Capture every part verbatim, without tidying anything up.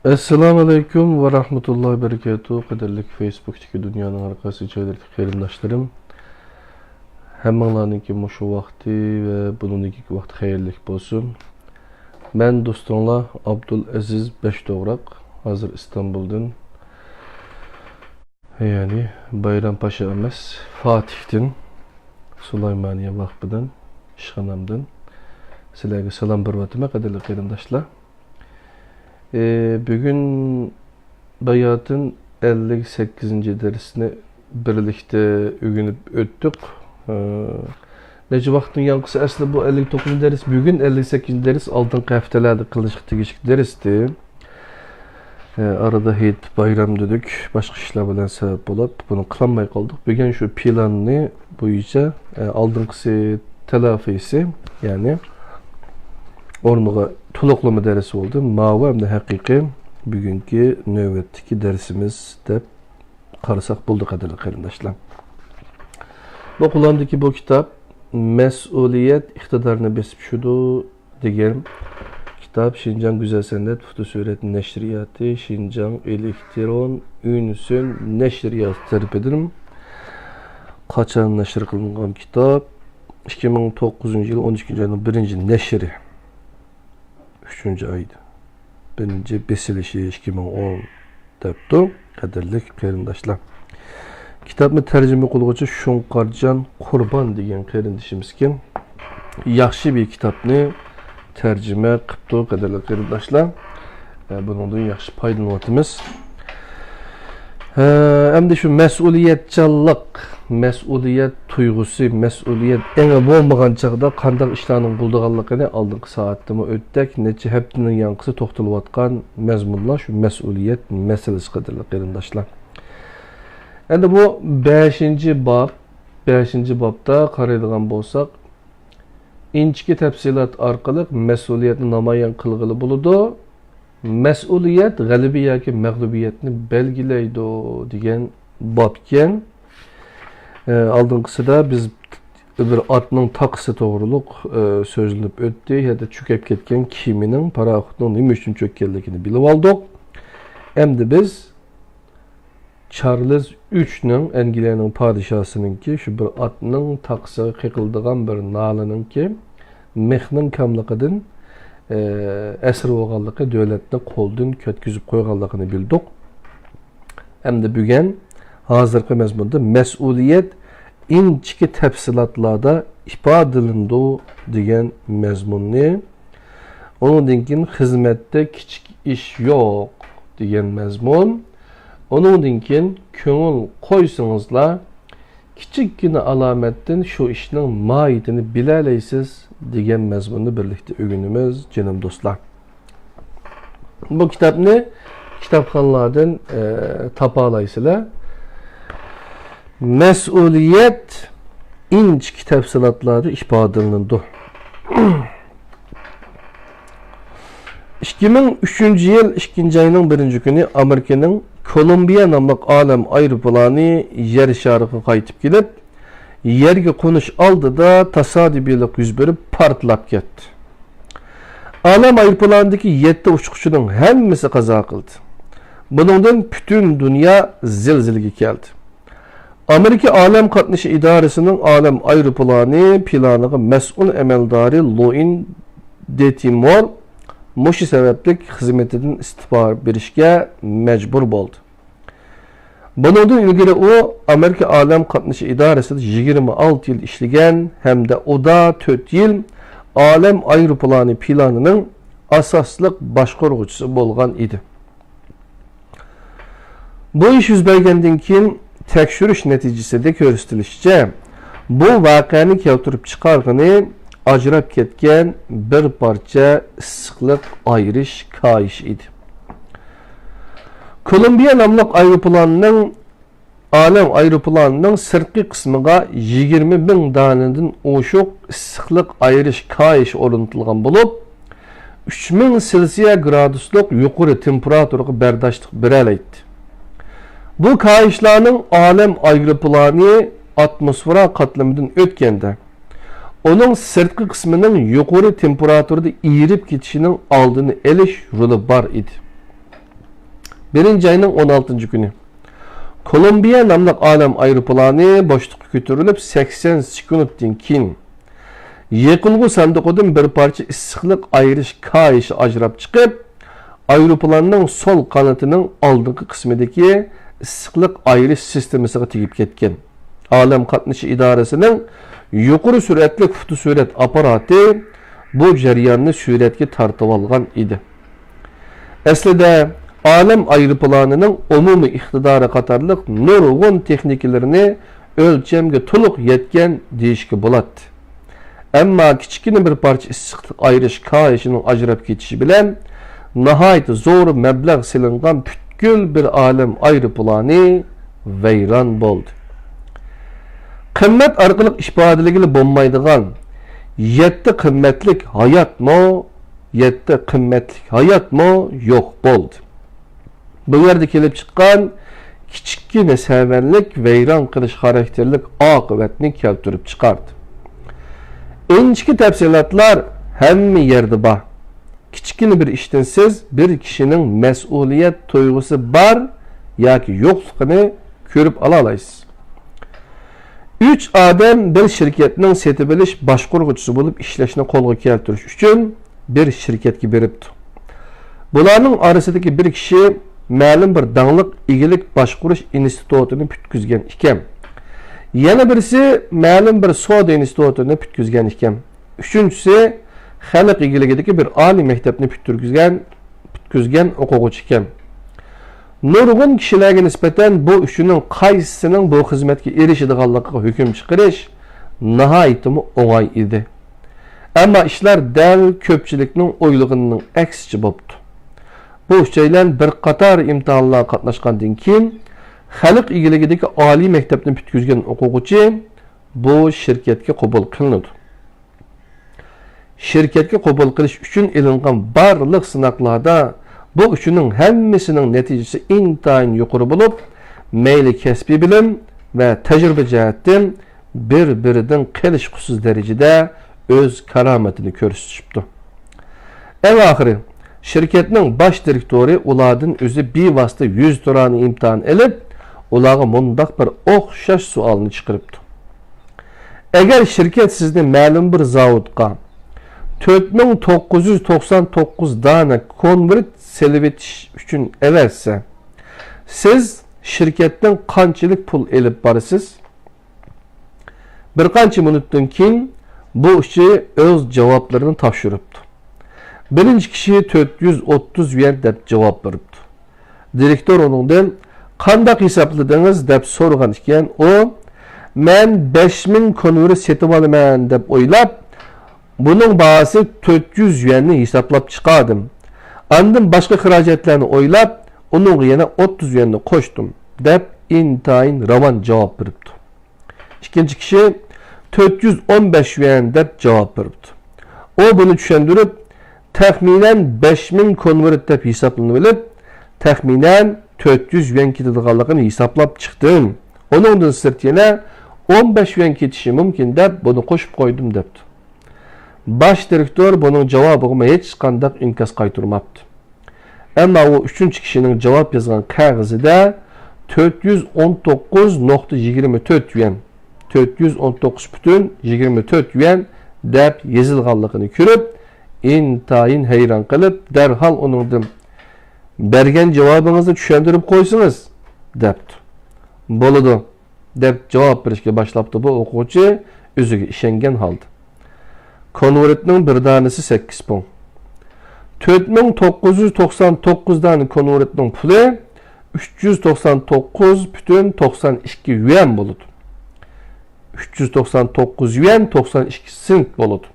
ئەسسالامۇ ئەلەيكۇم ۋە رەھمەتۇللاھى ۋە بەرىكاتۇھ. قەدىرلىك فېيسبۇكتىكى دۇنيانىڭ ھەر قايسى جايلىرىدىكى قېرىنداشلىرىم، ھەممىڭلارنىڭكى مۇشۇ ۋاقتى ۋە بۇنىڭدىكى ۋاقتى خەيرلىك بولسۇن. مەن دوستۇڭلار ئابدۇل ئەزىز بەشتوغراق، ھازىر ئىستانبۇلدىن، يەنى بايرام پاشا ئەمەس، فاتىھتىن، سۇلايمانىيە ۋاقفىدىن، ئىشخانامدىن سىلەرگە سالام بېرىۋاتىمەن، قەدىرلىك قېرىنداشلار. ئى، بۈگۈن باياتىن ئەللىك سەككىزىنچى دەرسنى بىرلىكتە ئۆگىنىپ ئۆتتۇق. ئى، نەچچە ۋاقىتنىڭ يانقىسى، ئەسلى بۇ ئەللىك توققۇزىنچى دەرس، بۈگۈن ئەللىك سەككىزىنچى دەرس، ئالدىنقى ھەپتىلەردە قىلىنىشقا تېگىشلىك دەرستى. ئى، ئارىدا ھېيت، بايرام دېدۇق، باشقا ئىشلار بىلەن سەۋەب بولۇپ، بۇنى قىلالماي قالدۇق. بۈگۈن شۇ پىلاننى بويىچە، ئى، ئالدىنقىسى تەلافىسى، يەنى ئورنىغا تولۇقلىما دەرسى بولدى. ماۋۇ ئەمدى ھەقىقىي بۈگۈنكى نۆۋەتتىكى دەرسىمىز دەپ قارىساق بولىدۇ، قەدىرلىك قېرىنداشلار. بۇ قولۇمدىكى بۇ كىتاب مەسئۇلىيەت ئىقتىدارنى بېسىپ چۈشىدۇ دېگەن كىتاب شىنجاڭ گۈزەل سەنئەت فوتوسۈرەت نەشرىياتى، شىنجاڭ ئېلېكترون ئۈنسۈن نەشرىياتى تەرىپىدىن قاچان نەشر قىلىنغان كىتاب؟ ئىككى مىڭ توققۇزىنچى يىل ئون ئىككىنچى ئاينىڭ بىرىنچى نەشرى. ئۈچىنچى ئايدا بىرىنچى بېسىلىشى ئىككى مىڭ ئون دەپتۇ، قەدىرلىك قېرىنداشلار. كىتابنى تەرجىمە قىلغۇچى شۇڭقارجان قۇربان دېگەن قېرىندىشىمىزكەن. ياخشى بىر كىتابنى تەرجىمە قىپتۇ، قەدىرلىك قېرىنداشلار. ئە، بۇنىڭدىن ياخشى پايدىلىنىۋاتىمىز. ھە، ئەمدى شۇ مەسئۇلىيەتچانلىق، مەسئۇلىيەت تۇيغۇسى، مەسئۇلىيەت ئېڭى بولمىغان چاغدا قانداق ئىشلارنىڭ بولىدىغانلىقىنى ئالدىنقى سائەتتىمۇ ئۆتتەك، نەچچە ھەپتىنىڭ يانقىسى توختىلىۋاتقان مەزمۇنلار شۇ مەسئۇلىيەت مەسىلىسى، قەدىرلىك قېرىنداشلار. ئەمدى بۇ بەشىنچى باب، بەشىنچى بابتا قارايدىغان بولساق، ئىنچىكە تەپسىلات ئارقىلىق مەسئۇلىيەتنى نامايان قىلغىلى بولىدۇ. مەسئۇلىيەت غەلىبە ياكى مەغلۇبىيەتنى بەلگىلەيدۇ دېگەن بابكەن. ئە، ئالدىنقىسىدا بىز بىر ئاتنىڭ تاقىسى توغرۇلۇق، ئە، سۆزلىنىپ ئۆتتى. يەنە چۆكۈپ كەتكەن كېمىنىڭ، پاراخوتنىڭ نېمە ئۈچۈن چۆككەنلىكىنى بىلىۋالدۇق. ئەمدى بىز چارلىز ئۈچنىڭ، ئەنگلىيەنىڭ پادىشاھسىنىڭكى شۇ بىر ئاتنىڭ تاقىسىغا قېقىلىدىغان بىر نالىنىڭكى مىخنىڭ كاملىقىدىن، ئە، ئەسىر بولغانلىقى، دۆلەتنى قولدىن كەتكۈزۈپ قويغانلىقىنى بىلدۇق. ئەمدى بۈگۈن ھازىرقى مەزمۇندا مەسئۇلىيەت ئىنچىكە تەپسىلاتلاردا ئىپادىلىنىدۇ دېگەن مەزمۇننى، ئۇنىڭدىن كېيىن خىزمەتتە كىچىك ئىش يوق دېگەن مەزمۇن، ئۇنىڭدىن كېيىن كۆڭۈل قويسىڭىزلا، كىچىككىنە ئالامەتتىن شۇ ئىشنىڭ ماھىيىتىنى بىلەلەيسىز دېگەن مەزمۇننى بىرلىكتە ئۆگىنىمىز، جېنىم دوستلار. بۇ كىتابنى كىتابخانىلاردىن، ئە، تاپالايسىلەر. مەسئۇلىيەت ئىنچىكە تەپسىلاتلاردا ئىپادىلىنىدۇ. ئىككى مىڭ ئۈچىنچى يىل ئىككىنچى ئاينىڭ بىرىنچى كۈنى ئامېرىكىنىڭ كولۇمبىيە ناملىق ئالەم ئايروپىلانى يەر شارىغا قايتىپ كېلىپ، يەرگە قونۇش ئالدىدا تاسادىپىيلىق يۈز بېرىپ پارتلاپ كەتتى. ئالەم ئايروپىلانىدىكى يەتتە ئۇچقۇچىنىڭ ھەممىسى قازا قىلدى. بۇنىڭدىن پۈتۈن دۇنيا زىلزىلىگە كەلدى. ئامېرىكا ئالەم قاتنىشى ئىدارىسىنىڭ ئالەم ئايروپىلانى پىلانىغا مەسئۇل ئەمەلدارى لوئىن دېتىمور مۇشۇ سەۋەبلىك خىزمىتىدىن ئىستېپا بېرىشكە مەجبۇر بولدى. بۇنىڭدىن ئىلگىرى ئۇ ئامېرىكا ئالەم قاتنىشى ئىدارىسىدا يىگىرمە ئالتە يىل ئىشلىگەن ھەمدە ئۇدا تۆت يىل ئالەم ئايروپىلانى پىلانىنىڭ ئاساسلىق باشقۇرغۇچىسى بولغان ئىدى. بۇ ئىش يۈز بەرگەندىن كېيىن تەكشۈرۈش نەتىجىسىدە كۆرسىتىلىشىچە، بۇ ۋەقەنى كەلتۈرۈپ چىقارغىنى ئاجراپ كەتكەن بىر پارچە ئىسسىقلىق ئايرىش كايىشى ئىدى. كولومبىيە ناملىق ئايروپىلاننىڭ، ئالەم ئايروپىلانىنىڭ سىرتقى قىسمىغا يىگىرمە مىڭ دانىدىن ئوشۇق ئىسسىقلىق ئايرىش كايىشى ئورنىتىلغان بولۇپ، ئۈچ مىڭ سېلسىيە گرادۇسلۇق يۇقىرى تېمپېراتۇرىغا بەرداشلىق بېرەلەيتتى. بۇ كايىشلارنىڭ ئالەم ئايروپىلانى ئاتموسفېرا قاتلىمىدىن ئۆتكەندە، ئۇنىڭ سىرتقى قىسمىنىڭ يۇقىرى تېمپېراتۇرىدا ئېرىپ كېتىشىنىڭ ئالدىنى ئېلىش رولى بار ئىدى. بىرىنچى ئاينىڭ ئون ئالتىنچى كۈنى كولومبىيە ناملىق ئالەم ئايروپىلانى بوشلۇققا كۆتۈرۈلۈپ، سەكسەن سېكۇنتتىن كېيىن يېقىلغۇ ساندۇقىدىن بىر پارچە ئىسسىقلىق ئايرىش كاھىشى ئاجراپ چىقىپ، ئايروپىلاننىڭ سول قانىتىنىڭ ئالدىنقى قىسمىدىكى ئىسسىقلىق ئايرىش سىستېمىسىغا تېگىپ كەتكەن. ئالەم قاتنىشى ئىدارىسىنىڭ يۇقىرى سۈرئەتلىك فوتوسۈرەت ئاپپاراتى بۇ جەرياننى سۈرەتكە تارتىۋالغان ئىدى. ئەسلىدە، ئالەم ئايروپىلانىنىڭ ئومۇمىي ئىقتىدارى قاتارلىق نۇرغۇن تېخنىكىلىرىنى ئۆلچەمگە تولۇق يەتكەن دېيىشكە بولاتتى. ئەمما كىچىككىنە بىر پارچە ئىسسىقلىق ئايرىش كاھىشىنىڭ ئاجراپ كېتىشى بىلەن، ناھايىتى زور مەبلەغ سېلىنغان پۈتكۈل بىر ئالەم ئايروپىلانى ۋەيران بولدى. قىممەت ئارقىلىق ئىپادىلىگىلى بولمايدىغان يەتتە قىممەتلىك ھاياتمۇ، يەتتە قىممەتلىك ھاياتمۇ يوق بولدى. بۇ يەردە كېلىپ چىققان كىچىككىنە سەۋەنلىك ۋەيران قىلىش خاراكتېرلىك ئاقىۋەتنى كەلتۈرۈپ چىقاردى. ئىنچىكە تەپسىلاتلار ھەممە يەردە بار. كىچىككىنە بىر ئىشتىن سىز بىر كىشىنىڭ مەسئۇلىيەت تۇيغۇسى بار ياكى يوقلۇقىنى كۆرۈپ ئالالايسىز. ئۈچ ئادەم بىر شىركەتنىڭ سېتىۋېلىش باشقۇرغۇچىسى بولۇپ ئىشلەشنى قولغا كەلتۈرۈش ئۈچۈن بىر شىركەتكە بېرىپتۇ. بۇلارنىڭ ئارىسىدىكى بىر كىشى مەلۇم بىر داڭلىق ئىگىلىك باشقۇرۇش ئىنستىتۇتىنى پۈتكۈزگەن ئىكەن. يەنە بىرسى مەلۇم بىر سودا ئىنستىتۇتىنى پۈتكۈزگەن ئىكەن. ئۈچىنچىسى خەلق ئىگىلىكىدىكى بىر ئالىي مەكتەپنى پۈتتۈرگۈزگەن، پۈتكۈزگەن ئوقۇغۇچى ئىكەن. نۇرغۇن كىشىلەرگە نىسبەتەن بۇ ئۈچىنىڭ قايسىسىنىڭ بۇ خىزمەتكە ئېرىشىدىغانلىقىغا ھۆكۈم چىقىرىش ناھايىتىمۇ ئوڭاي ئىدى. ئەمما ئىشلار دەل كۆپچىلىكنىڭ ئويلىغىنىنىڭ ئەكسىچە بوپتۇ. بۇ ئۈچەيلەن بىر قاتار ئىمتىھانلارغا قاتناشقاندىن كېيىن، خەلق ئىگىلىكىدىكى ئالىي مەكتەپنى پۈتكۈزگەن ئوقۇغۇچى بۇ شىركەتكە قوبۇل قىلىنىدۇ. شىركەتكە قوبۇل قىلىش ئۈچۈن ئېلىنغان بارلىق سىناقلاردا بۇ ئۈچىنىڭ ھەممىسىنىڭ نەتىجىسى ئىنتايىن يۇقىرى بولۇپ، مەيلى كەسپىي بىلىم ۋە تەجرىبە جەھەتتىن بىر-بىرىدىن قېلىشقۇسىز دەرىجىدە ئۆز كارامىتىنى كۆرسىتىشىپتۇ. ئەڭ ئاخىرى، شىركەتنىڭ باش دىرېكتورى ئۇلاردىن ئۆزى بىۋاسىتە يۈزتۇرانە ئىمتىھان ئېلىپ، ئۇلارغا مۇنداق بىر ئوخشاش سوئالنى چىقىرىپتۇ. ئەگەر شىركەت سىزنى مەلۇم بىر زاۋۇتقا تۆت مىڭ توققۇز يۈز توقسان توققۇز دانە كونۋېرت سېلىۋېتىش ئۈچۈن ئەۋەتسە، سىز شىركەتتىن قانچىلىك پۇل ئېلىپ بارىسىز؟ بىر قانچە مىنۇتتىن كېيىن بۇ ئۈچى ئۆز جاۋابلىرىنى تاپشۇرۇپتۇ. بىرىنچى كىشى تۆت يۈز ئوتتۇز يۈەن دەپ جاۋاب بېرىپتۇ. دىرېكتور ئۇنىڭدىن، «قانداق ھېسابلىدىڭىز؟» دەپ سورىغان ئىكەن. ئۇ، «مەن بەش مىڭ كونۋېرت سېتىۋالىمەن دەپ ئويلاپ، بۇنىڭ باھاسى تۆت يۈز يۈەننى ھېسابلاپ چىقاردىم. ئاندىن باشقا خىراجەتلەرنى ئويلاپ، ئۇنىڭغا يەنە ئوتتۇز يۈەننى قوشتۇم» دەپ ئىنتايىن راۋان جاۋاب بېرىپتۇ. ئىككىنچى كىشى تۆت يۈز ئون بەش يۈەن دەپ جاۋاب بېرىپتۇ. ئۇ بۇنى چۈشەندۈرۈپ، تەخمىنەن بەش مىڭ كونۋېرت دەپ ھېسابلىنىۋېلىپ، تەخمىنەن تۆت يۈز يۈەن كېتىدىغانلىقىنى ھېسابلاپ چىقتىم. ئۇنىڭدىن سىرت يەنە ئون بەش يۈەن كېتىشى مۇمكىن دەپ بۇنى قوشۇپ قويدۇم، دەپتۇ. باش دىرېكتور بۇنىڭ جاۋابىغىمۇ ھېچقانداق ئىنكاس قايتۇرماپتۇ. ئەمما ئۇ ئۈچىنچى كىشىنىڭ جاۋاب يازغان قەغىزىدە تۆت يۈز ئون توققۇز نۇقتا يىگىرمە تۆت يۈەن، تۆت يۈز ئون توققۇز پۈتۈن يىگىرمە تۆت يۈەن دەپ يېزىلغانلىقىنى كۆرۈپ، ئىنتايىن ھەيران قېلىپ، دەرھال ئۇنىڭدىن، «بەرگەن جاۋابىڭىزنى چۈشەندۈرۈپ قويسىڭىز» دەپتۇ. «بولىدۇ» دەپ جاۋاب بېرىشكە باشلاپتۇ بۇ ئوقۇغۇچى ئۆزىگە ئىشەنگەن ھالدا. كونۋېرتنىڭ بىر دانىسى سەككىز پۇڭ. تۆت مىڭ توققۇز يۈز توقسان توققۇز دانە كونۋېرتنىڭ پۇلى ئۈچ يۈز توقسان توققۇز پۈتۈن توقسان ئىككى يۈەن بولىدۇ. ئۈچ يۈز توقسان توققۇز يۈەن توقسان ئىككى سېنت بولىدۇ.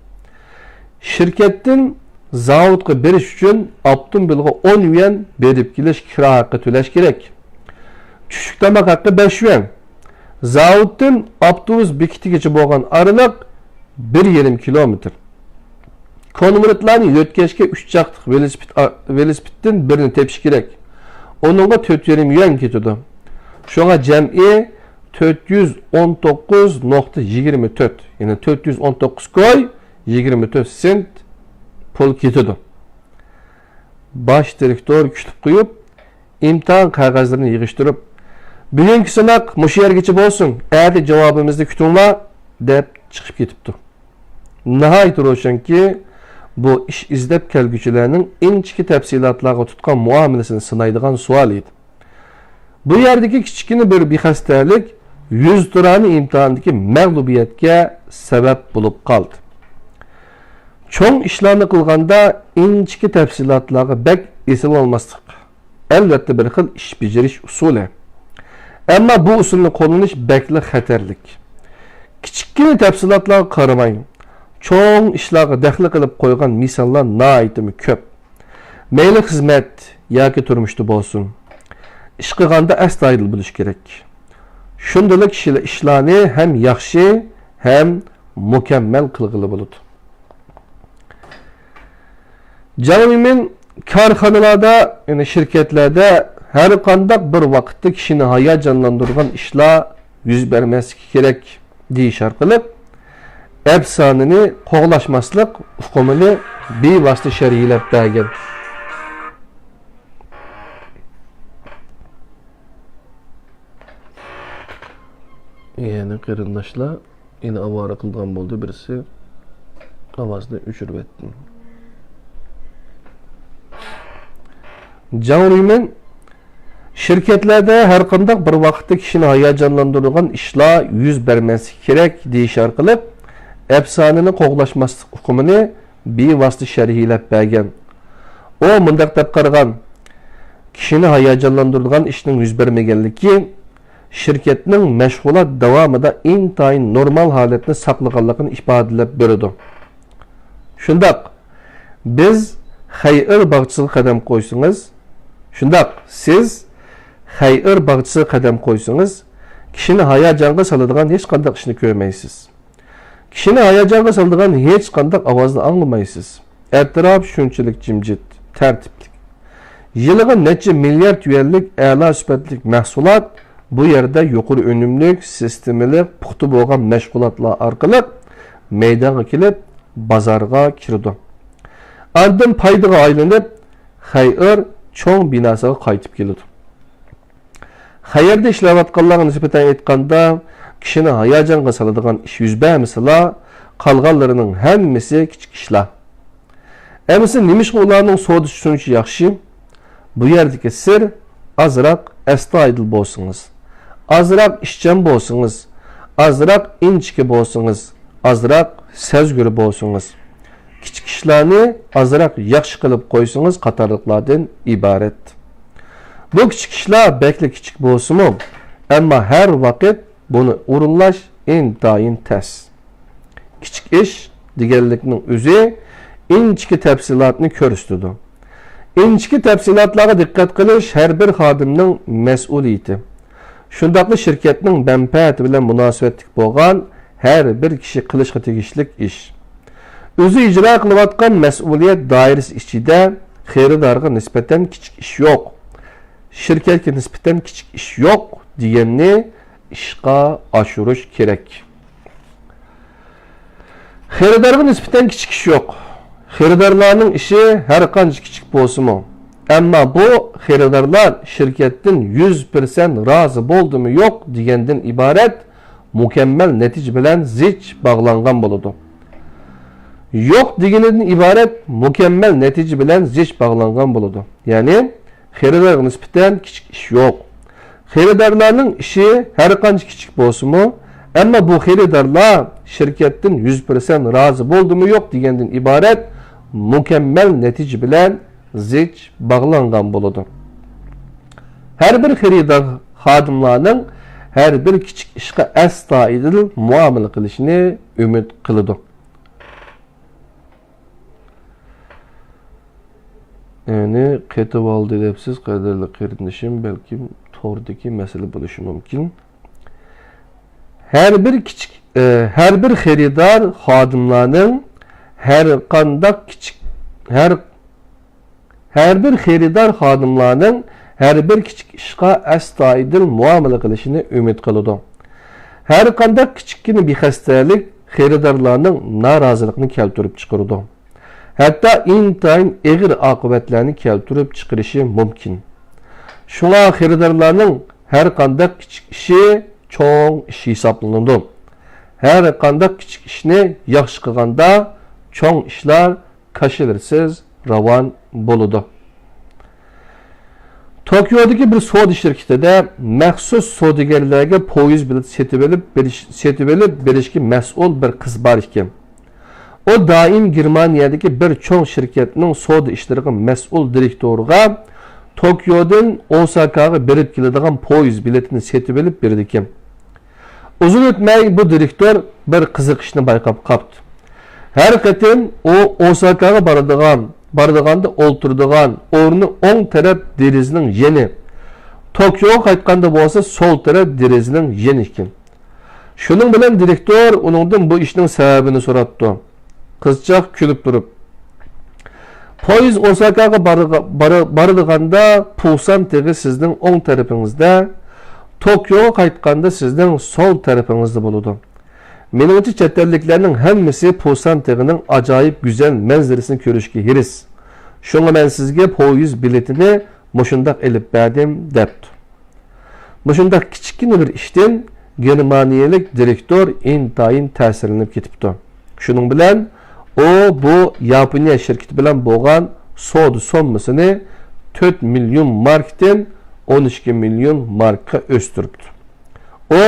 شىركەتتىن زاۋۇتقا بېرىش ئۈچۈن ئاپتوموبىلغا ئون يۈەن بېرىپ كېلىش كىرا ھەققى تۆلەش كېرەك. چۈشلۈك تاماق ھەققى بەش يۈەن. زاۋۇتتىن ئاپتوبۇس بېكىتىگىچە بولغان ئارىلىق بىر يېرىم كىلومېتىر. كونۋېرتلارنى يۆتكەشكە ئۈچ چاقلىق ۋېلىسىپىت، ۋېلىسىپىتتىن بىرنى تېپىش كېرەك. ئۇنىڭغا تۆت يېرىم يۈەن كېتىدۇ. شۇڭا جەمئىي تۆت يۈز ئون توققۇز نۇقتا يىگىرمە تۆت، يەنى تۆت يۈز ئون توققۇز كوي يىگىرمە تۆت سېنت پۇل كېتىدۇ. باش دىرېكتور كۈتۈپ قويۇپ، ئىمتىھان قەغەزلىرىنى يىغىشتۇرۇپ، «بۈگۈنكى سىناق مۇشۇ يەرگىچە بولسۇن، ئەتە جاۋابىمىزنى كۈتۈڭلار» دەپ چىقىپ كېتىپتۇ. ناھايىتى روشەنكى، بۇ ئىش ئىزدەپ كەلگۈچىلەرنىڭ ئىنچىكە تەپسىلاتلارغا تۇتقان مۇئامىلىسىنى سىنايدىغان سوئال ئىدى. بۇ يەردىكى كىچىككىنە بىر بىخەستەلىك يۈزتۇرانە ئىمتىھاندىكى مەغلۇبىيەتكە سەۋەب بولۇپ قالدى. چوڭ ئىشلارنى قىلغاندا ئىنچىكە تەپسىلاتلارغا بەك ئېسىلىۋالماسلىق، ئەلۋەتتە، بىر خىل ئىش بېجىرىش ئۇسۇلى. ئەمما بۇ ئۇسۇلنى قوللىنىش بەكلا خەتەرلىك. كىچىككىنە تەپسىلاتلارغا قارىماي، چوڭ ئىشلارغا دەخلى قىلىپ قويغان مىساللار ناھايىتىمۇ كۆپ. مەيلى خىزمەت ياكى تۇرمۇشتا بولسۇن، ئىش قىلغاندا ئەستايىدىل بولۇش كېرەك. شۇندىلا كىشىلەر ئىشلارنى ھەم ياخشى، ھەم مۇكەممەل قىلغىلى بولىدۇ. جاڭ رۇيمىن كارخانىلاردا، يەنى شىركەتلەردە ھەر قانداق بىر ۋاقىتتا كىشىنى ھاياجانلاندۇرىدىغان ئىشلار يۈز بەرمەسلىكى كېرەك دېيىش ئارقىلىق، ئەپسانىنى قوغلاشماسلىق ئۇقۇمىنى بىۋاسىتە شەرھلەپ بەرگەن. يەنى قېرىنداشلار، يەنە ئاۋارە قىلىدىغان بولدى بىرسى. ئاۋازنى ئۆچۈرۈۋەتتىم. جاڭ رۇيمەن شىركەتلەردە ھەر قانداق بىر ۋاقىتتا كىشىنى ھاياجانلاندۇرىدىغان ئىشلار يۈز بەرمەسلىكى كېرەك دېيىش ئارقىلىق، ئەپسانىنى قوغلاشماسلىق ئۇقۇمىنى بىۋاسىتە شەرھلەپ بەرگەن. ئۇ مۇنداق دەپ قارىغان، كىشىنى ھاياجانلاندۇرىدىغان ئىشنىڭ يۈز بەرمىگەنلىكى، شىركەتنىڭ مەشغۇلات داۋامىدا ئىنتايىن نورمال ھالەتنى ساقلىغانلىقىنى ئىپادىلەپ بېرىدۇ. شۇنداق، بىز خەيئىر باغچىسىغا قەدەم قويسىڭىز، شۇنداق، سىز خەيئىر باغچىسىغا قەدەم قويسىڭىز، كىشىنى ھاياجانغا سالىدىغان ھېچقانداق ئىشنى كۆرمەيسىز. كىشىنى ھاياجانغا سالىدىغان ھېچقانداق ئاۋازنى ئاڭلىمايسىز. ئەتراپ شۇنچىلىك جىمجىت، تەرتىپلىك. يىلىغا نەچچە مىليارد يۈەنلىك ئەلا سۈپەتلىك مەھسۇلات بۇ يەردە يۇقىرى ئۈنۈملۈك، سىستېمىلىق، پۇختا بولغان مەشغۇلاتلار ئارقىلىق مەيدانغا كېلىپ، بازارغا كىرىدۇ. ئاندىن پايدىغا ئايلىنىپ، خەيئىر چوڭ بىناسىغا قايتىپ كېلىدۇ. خەيرىدە ئىشلەۋاتقانلارغا نىسبەتەن ئېيتقاندا، كىشىنى ھاياجانغا سالىدىغان ئىش يۈز بەرمىسىلا، قالغانلىرىنىڭ ھەممىسى كىچىك ئىشلار. ئەمىسە نېمىشقا ئۇلارنىڭ سودىسى شۇنچە ياخشى؟ بۇ يەردىكى سىر، ئازراق ئەستايىدىل بولسىڭىز، ئازراق ئىشچان بولسىڭىز، ئازراق ئىنچىكە بولسىڭىز، ئازراق سەزگۈر بولسىڭىز، كىچىك ئىشلارنى ئازراق ياخشى قىلىپ قويسىڭىز قاتارلىقلاردىن ئىبارەت. بۇ كىچىك ئىشلار بەكلا كىچىك بولسىمۇ، ئەمما ھەر ۋاقىت بۇنى ئورۇنلاش ئىنتايىن تەس. كىچىك ئىش دېگەنلىكنىڭ ئۆزى ئىنچىكە تەپسىلاتنى كۆرسىتىدۇ. ئىنچىكە تەپسىلاتلارغا دىققەت قىلىش ھەر بىر خادىمنىڭ مەسئۇلىيىتى. شۇنداقلا شىركەتنىڭ مەنپەئەتى بىلەن مۇناسىۋەتلىك بولغان ھەر بىر كىشى قىلىشقا تېگىشلىك ئىش. ئۆزى ئىجرا قىلىۋاتقان مەسئۇلىيەت دائىرىسى ئىچىدە خېرىدارغا نىسبەتەن كىچىك ئىش يوق. شىركەتكە نىسبەتەن كىچىك ئىش يوق دېگەننى ئىشقا ئاشۇرۇش كېرەك. خېرىدارغا نىسبەتەن كىچىك ئىش يوق. خېرىدارلارنىڭ ئىشى ھەر قانچە كىچىك بولسىمۇ، ئەمما بۇ خېرىدارلار شىركەتتىن يۈز پىرسەنت رازى بولدىمۇ يوق دېگەندىن ئىبارەت مۇكەممەل نەتىجە بىلەن زىچ باغلانغان بولىدۇ. يوق دېگىنىدىن ئىبارەت مۇكەممەل نەتىجە بىلەن زىچ باغلانغان بولىدۇ. يەنى، خېرىدارغا نىسبەتەن كىچىك ئىش يوق. خېرىدارلارنىڭ ئىشى ھەر قانچە كىچىك بولسىمۇ، ئەمما بۇ خېرىدارلار شىركەتتىن يۈز پىرسەنت رازى بولدىمۇ يوق دېگەندىن ئىبارەت مۇكەممەل نەتىجە بىلەن زىچ باغلانغان بولىدۇ. ھەر بىر خېرىدار خادىملارنىڭ ھەر بىر كىچىك ئىشقا ئەستايىدىل مۇئامىلە قىلىشىنى ئۈمىد قىلىدۇ. يەنى قېتىۋالدى دەپسىز، قەدىرلىك قېرىندىشىم، بەلكىم توردىكى مەسىلە بولۇشى مۇمكىن. ھەر بىر كىچىك، ئە، ھەر بىر خېرىدار خادىملارنىڭ ھەر قانداق كىچىك، ھەر، ھەر بىر خېرىدار خادىملارنىڭ ھەر بىر كىچىك ئىشقا ئەستايىدىل مۇئامىلە قىلىشىنى ئۈمىد قىلىدۇ. ھەر قانداق كىچىككىنە بىخەستەلىك خېرىدارلارنىڭ نارازىلىقىنى كەلتۈرۈپ چىقىرىدۇ. ھەتتا ئىنتايىن ئېغىر ئاقىۋەتلەرنى كەلتۈرۈپ چىقىرىشى مۇمكىن. شۇڭا خېرىدارلارنىڭ ھەر قانداق كىچىك ئىشى چوڭ ئىش ھېسابلىنىدۇ. ھەر قانداق كىچىك ئىشنى ياخشى قىلغاندا، چوڭ ئىشلار كاشىلىرسىز راۋان بولىدۇ. توكيودىكى بىر سودا شىركىتىدە مەخسۇس سودىگەرلەرگە پويىز بېلىتى سېتىۋېلىپ بېرىش، سېتىۋېلىپ بېرىشكە مەسئۇل بىر قىز بار ئىكەن. ئۇ دائىم گېرمانىيەدىكى بىر چوڭ شىركەتنىڭ سودا ئىشلىرىغا مەسئۇل دىرېكتورىغا توكيودىن ئوساكاغا بېرىپ كېلىدىغان پويىز بېلىتىنى سېتىۋېلىپ بېرىدىكەن. ئۇزۇن ئۆتمەي بۇ دىرېكتور بىر قىزىقىشنى بايقاپ قاپتۇ. ھەر قېتىم ئۇ ئوساكاغا بارىدىغان، بارىدىغاندا ئولتۇرىدىغان ئورنى ئوڭ تەرەپ دېرىزىنىڭ يېنى، توكيوغا قايتقاندا بولسا سول تەرەپ دېرىزىنىڭ يېنى ئىكەن. شۇنىڭ بىلەن دىرېكتور ئۇنىڭدىن بۇ ئىشنىڭ سەۋەبىنى سوراپتۇ. قىزچاق كۈلۈپ تۇرۇپ، پويىز ئوساكاغا بارىدىغا-، بارا-، بارىدىغاندا پۇسان تېغى سىزنىڭ ئوڭ تەرىپىڭىزدە، توكيوغا قايتقاندا سىزنىڭ سول تەرىپىڭىزدە بولىدۇ. مېنىڭچە، چەت ئەللىكلەرنىڭ ھەممىسى پۇسان تېغىنىڭ ئاجايىپ گۈزەل مەنزىرىسىنى كۆرۈشكە ھېرىس. شۇڭا مەن سىزگە پويىز بېلىتىنى مۇشۇنداق ئېلىپ بەردىم، دەپتۇ. مۇشۇنداق كىچىككىنە بىر ئىشتىن گېرمانىيەلىك دىرېكتور ئىنتايىن تەسىرلىنىپ كېتىپتۇ. شۇنىڭ بىلەن ئۇ بۇ ياپونىيە شىركىتى بىلەن بولغان سودا سوممىسىنى تۆت مىليون ماركتىن ئون ئىككى مىليون ماركقا ئۆستۈرۈپتۇ. ئۇ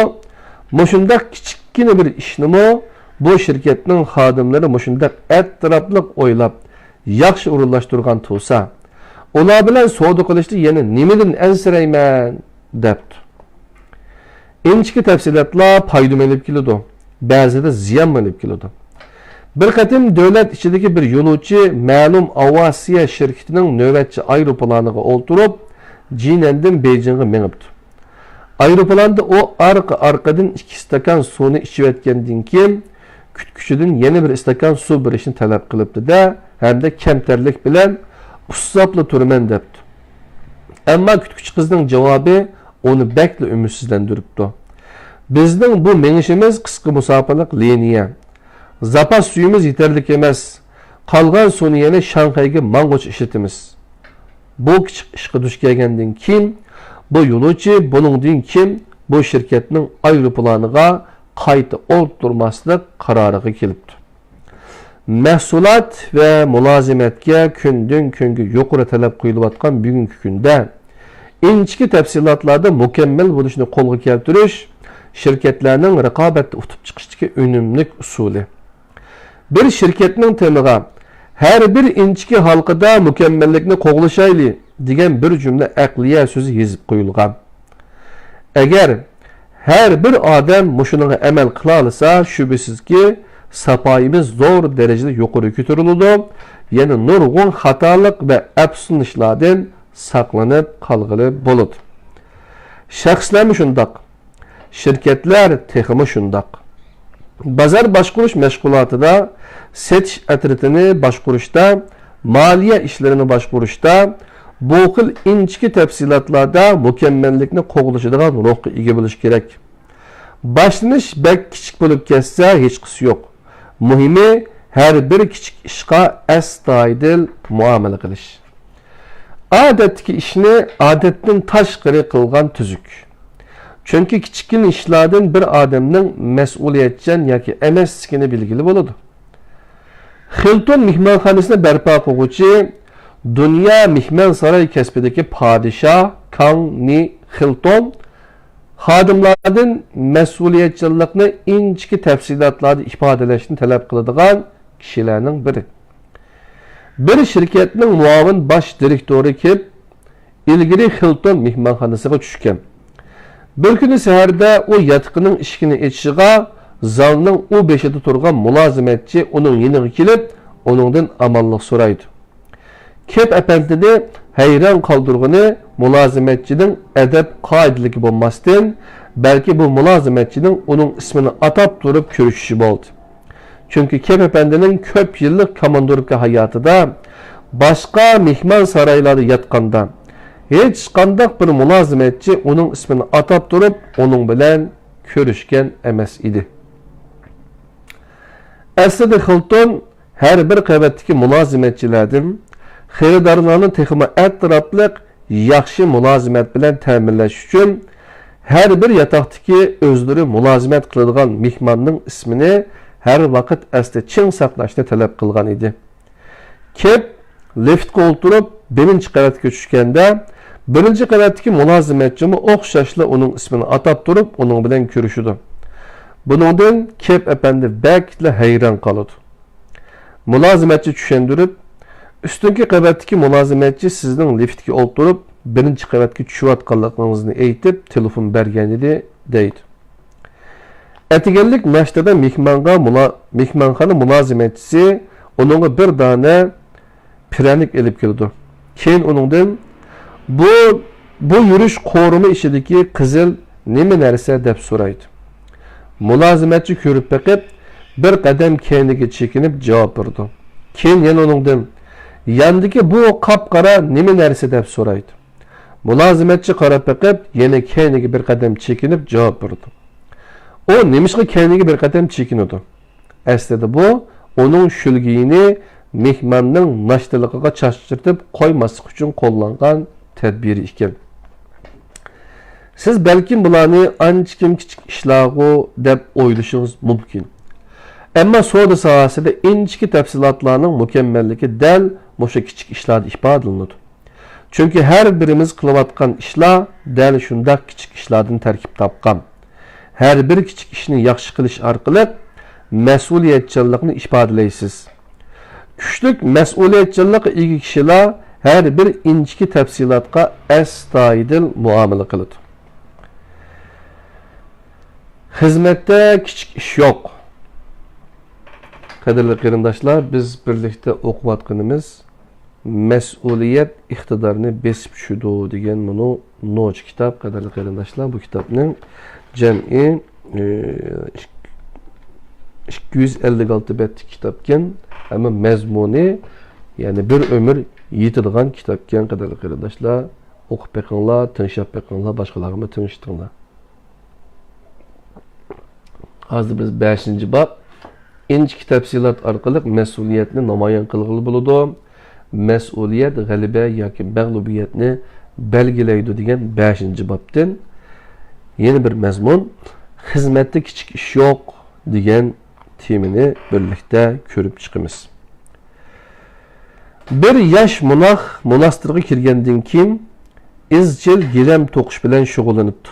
مۇشۇنداق كىچىككىنە بىر ئىشنىمۇ بۇ شىركەتنىڭ خادىملىرى مۇشۇنداق ئەتراپلىق ئويلاپ، ياخشى ئورۇنلاشتۇرغان تۇرسا، ئۇلار بىلەن سودا قىلىشتا يەنە نېمىدىن ئەنسىرەيمەن؟ دەپتۇ. ئىنچىكە تەپسىلاتلار پايدىمۇ ئېلىپ كېلىدۇ، بەزىدە زىيانمۇ ئېلىپ كېلىدۇ. بىر قېتىم دۆلەت ئىچىدىكى بىر يولۇچى مەلۇم ئاۋىئاتسىيە شىركىتىنىڭ نۆۋەتچى ئايروپىلانىغا ئولتۇرۇپ، جىنەندىن بېيجىڭغا مېڭىپتۇ. ئايروپىلاندا ئۇ ئارقا-ئارقىدىن ئىككى ئىستاكان سۇنى ئىچىۋەتكەندىن كېيىن، كۈتكۈچىدىن يەنە بىر ئىستاكان سۇ بېرىشنى تەلەپ قىلىپتۇ-دە، ھەمدە كەمتەرلىك بىلەن، ئۇسساپلا تۇرىمەن، دەپتۇ. ئەمما كۈتكۈچى قىزنىڭ جاۋابى ئۇنى بەكلا ئۈمىدسىزلەندۈرۈپتۇ. بىزنىڭ بۇ مېڭىشىمىز قىسقا مۇساپىلىق لىنىيە. زاپاس سۈيىمىز يېتەرلىك ئەمەس. قالغان سۇنى يەنە شاڭخەيگە ماڭغۇچە ئىشلىتىمىز. بۇ كىچىك ئىشقا دۇچ كەلگەندىن كېيىن، بۇ يولۇچى بۇنىڭدىن كېيىن بۇ شىركەتنىڭ ئايروپىلانىغا قايتا ئولتۇرماسلىق قارارىغا كېلىپتۇ. مەھسۇلات ۋە مۇلازىمەتكە كۈندىن-كۈنگە يۇقىرى تەلەپ قويۇلۇۋاتقان بۈگۈنكى كۈندە، ئىنچىكە تەپسىلاتلاردا مۇكەممەل بولۇشنى قولغا كەلتۈرۈش شىركەتلەرنىڭ رىقابەتتە ئۇتۇپ چىقىشتىكى ئۈنۈملۈك ئۇسۇلى. بىر شىركەتنىڭ تېمىغا «ھەر بىر ئىنچىكە ھالقىدا مۇكەممەللىكنى قوغلىشايلى» دېگەن بىر جۈملە ئەقلىيە سۆزى يېزىپ قويۇلغان. ئەگەر ھەر بىر ئادەم مۇشۇنىڭغا ئەمەل قىلالىسا، شۈبھىسىزكى، ساپايىمىز زور دەرىجىدە يۇقىرى كۆتۈرۈلىدۇ، يەنە نۇرغۇن خاتالىق ۋە ئەپسۇسلىنىشلاردىن ساقلىنىپ قالغىلى بولىدۇ. شەخسلەرمۇ شۇنداق. شىركەتلەر تېخىمۇ شۇنداق. بازار باشقۇرۇش مەشغۇلاتىدا، سېتىش ئەترىتىنى باشقۇرۇشتا، مالىيە ئىشلىرىنى باشقۇرۇشتا، بۇ خىل ئىنچىكە تەپسىلاتلاردا مۇكەممەللىكنى قوغلىشىدىغان روھقا ئىگە بولۇش كېرەك. باشلىنىش بەك كىچىك بولۇپ كەتسە، ھېچقىسى يوق. مۇھىمى، ھەر بىر كىچىك ئىشقا ئەستايىدىل مۇئامىلە قىلىش. ئادەتتىكى ئىشنى ئادەتتىن تاشقىرى قىلغان تۈزۈك. چۈنكى كىچىككىنە ئىشلاردىن بىر ئادەمنىڭ مەسئۇلىيەتچان ياكى ئەمەسلىكىنى بىلگىلى بولىدۇ. خىلتون مېھمانخانىسىنى بەرپا قىلغۇچى، دۇنيا مېھمانساراي كەسپىدىكى پادىشاھ كاڭ نى خىلتون خادىملاردىن مەسئۇلىيەتچانلىقنى ئىنچىكە تەپسىلاتلاردا ئىپادىلەشنى تەلەپ قىلىدىغان كىشىلەرنىڭ بىرى. بىر شىركەتنىڭ مۇئاۋىن باش دىرېكتورى كىم ئىلگىرى خىلتون مېھمانخانىسىغا چۈشكەن. بىر كۈنى سەھەردە ئۇ ياتىقىنىڭ ئىشىكىنى ئېچىشىغا، زالنىڭ ئۇ بېشىدا تۇرغان مۇلازىمەتچى ئۇنىڭ يېنىغا كېلىپ، ئۇنىڭدىن ئامانلىق سورايدۇ. كېپ ئەپەندىنى ھەيران قالدۇرغىنى مۇلازىمەتچىنىڭ ئەدەپ-قائىدىلىكى بولماستىن، بەلكى بۇ مۇلازىمەتچىنىڭ ئۇنىڭ ئىسمىنى ئاتاپ تۇرۇپ كۆرۈشۈشى بولدى. چۈنكى كېپ ئەپەندىنىڭ كۆپ يىللىق كاماندىركا ھاياتىدا باشقا مېھمانسارايلاردا ياتقاندا، ھېچقانداق بىر مۇلازىمەتچى ئۇنىڭ ئىسمىنى ئاتاپ تۇرۇپ ئۇنىڭ بىلەن كۆرۈشكەن ئەمەس ئىدى. ئەسلىدە خىلتون ھەر بىر قەۋەتتىكى مۇلازىمەتچىلەردىن خېرىدارلارنى تېخىمۇ ئەتراپلىق ياخشى مۇلازىمەت بىلەن تەمىنلەش ئۈچۈن، ھەر بىر ياتاقتىكى ئۆزلىرى مۇلازىمەت قىلىدىغان مېھماننىڭ ئىسمىنى ھەر ۋاقىت ئەستە چىڭ ساقلاشنى تەلەپ قىلغان ئىدى. كېپ لىفتقا ئولتۇرۇپ، بىرىنچى قەۋەتكە چۈشكەندە، بىرىنچى قەۋەتتىكى مۇلازىمەتچىمۇ ئوخشاشلا ئۇنىڭ ئىسمىنى ئاتاپ تۇرۇپ، ئۇنىڭ بىلەن كۆرۈشىدۇ. بۇنىڭدىن كېپ ئەپەندى بەكلا ھەيران قالىدۇ. مۇلازىمەتچى چۈشەندۈرۈپ، ئۈستۈنكى قەۋەتتىكى مۇلازىمەتچى سىزنىڭ لىفتكە ئولتۇرۇپ، بىرىنچى قەۋەتكە چۈشۈۋاتقانلىقىڭىزنى ئېيتىپ، تېلېفون بەرگەنىدى، دەيدۇ. ئەتىگەنلىك ناشتىدا مېھمانغا مۇلا-، مېھمانخانا مۇلازىمەتچىسى ئۇنىڭغا بىر دانە پىرەنىك ئېلىپ كېلىدۇ. كېيىن ئۇنىڭدىن، «بۇ، بۇ يۈرۈش قورۇما ئىچىدىكى قىزىل نېمە نەرسە؟» دەپ سورايدۇ. مۇلازىمەتچى كۆرۈپ بېقىپ، بىر قەدەم كەينىگە چېكىنىپ جاۋاب بېرىدۇ. كېيىن يەنە ئۇنىڭدىن، «ياندىكى بۇ قاپقارا نېمە نەرسە؟» دەپ سورايدۇ. مۇلازىمەتچى قاراپ بېقىپ، يەنە كەينىگە بىر قەدەم چېكىنىپ جاۋاب بېرىدۇ. ئۇ نېمىشقا كەينىگە بىر قەدەم چېكىنىدۇ؟ ئەسلىدە بۇ ئۇنىڭ شۆلگىيىنى مېھماننىڭ ناشتىلىقىغا چاچرىتىپ قويماسلىق ئۈچۈن قوللانغان تەدبىرى ئىكەن. سىز بەلكىم بۇلارنى ئانچىكىم كىچىك ئىشلارغۇ دەپ ئويلىشىڭىز مۇمكىن. ئەمما سودا ساھەسىدە ئىنچىكە تەپسىلاتلارنىڭ مۇكەممەللىكى دەل مۇشۇ كىچىك ئىشلاردا ئىپادىلىنىدۇ. چۈنكى ھەر بىرىمىز قىلىۋاتقان ئىشلار دەل شۇنداق كىچىك ئىشلاردىن تەركىب تاپقان. ھەر بىر كىچىك ئىشنى ياخشى قىلىش ئارقىلىق مەسئۇلىيەتچانلىقنى ئىپادىلەيسىز. كۈچلۈك مەسئۇلىيەتچانلىققا ئىگە كىشىلەر ھەر بىر ئىنچىكە تەپسىلاتقا ئەستايىدىل مۇئامىلە قىلىدۇ. خىزمەتتە كىچىك ئىش يوق. قەدىرلىك قېرىنداشلار، بىز بىرلىكتە ئوقۇۋاتقىنىمىز مەسئۇلىيەت ئىقتىدارنى بېسىپ چۈشىدۇ دېگەن مۇنۇ نوچى كىتاب، قەدىرلىك قېرىنداشلار. بۇ كىتابنىڭ جەمئىي، ئى، ئىك-، ئىككى يۈز ئەللىك ئالتە بەتلىك كىتابكەن، ئەمما مەزمۇنى، يەنى بىر ئۆمۈر يېتىدىغان كىتابكەن، قەدىرلىك قېرىنداشلار. ئوقۇپ بېقىڭلار، تىڭشاپ بېقىڭلار، باشقىلارغىمۇ تىڭشىتىڭلار. ھازىر بىز بەشىنچى باب، ئىنچىكە تەپسىلات ئارقىلىق مەسئۇلىيەتنى نامايان قىلغىلى بولىدۇ. مەسئۇلىيەت غەلىبە ياكى مەغلۇبىيەتنى بەلگىلەيدۇ دېگەن بەشىنچى بابتىن يەنە بىر مەزمۇن، خىزمەتتە كىچىك ئىش يوق دېگەن تېمىنى بىرلىكتە كۆرۈپ چىقىمىز. بىر ياش موناخ موناستىرغا كىرگەندىن كېيىن، ئىزچىل گىلەم توقۇش بىلەن شۇغۇللىنىپتۇ.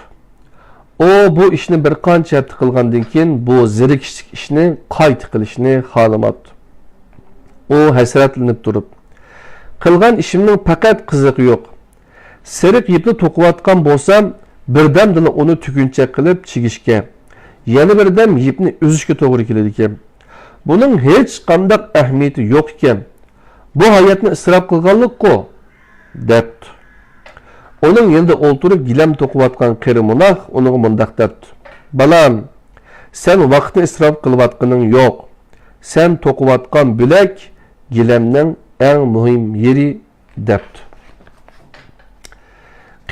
ئۇ بۇ ئىشنى بىر قانچە ھەپتە قىلغاندىن كېيىن، بۇ زېرىكىشلىك ئىشنى قايتا قىلىشنى خالىماپتۇ. ئۇ ھەسرەتلىنىپ تۇرۇپ، «قىلغان ئىشىمنىڭ پەقەت قىزىقى يوق. سېرىق يىپنى توقۇۋاتقان بولسام، بىردەمدىلا ئۇنى تۈگۈنچەك قىلىپ چىگىشكە، يەنە بىردەم يىپنى ئۈزۈشكە توغرا كېلىدىكەن. بۇنىڭ ھېچقانداق ئەھمىيىتى يوق ئىكەن. بۇ ھاياتنى ئىسراپ قىلغانلىققۇ؟» دەپتۇ. ئۇنىڭ يېنىدا ئولتۇرۇپ گىلەم توقۇۋاتقان قېرى موناخ ئۇنىڭغا مۇنداق دەپتۇ: «بالام، سەن ۋاقىتنى ئىسراپ قىلىۋاتقىنىڭ يوق. سەن توقۇۋاتقان بۆلەك گىلەمنىڭ ئەڭ مۇھىم يېرى» دەپتۇ.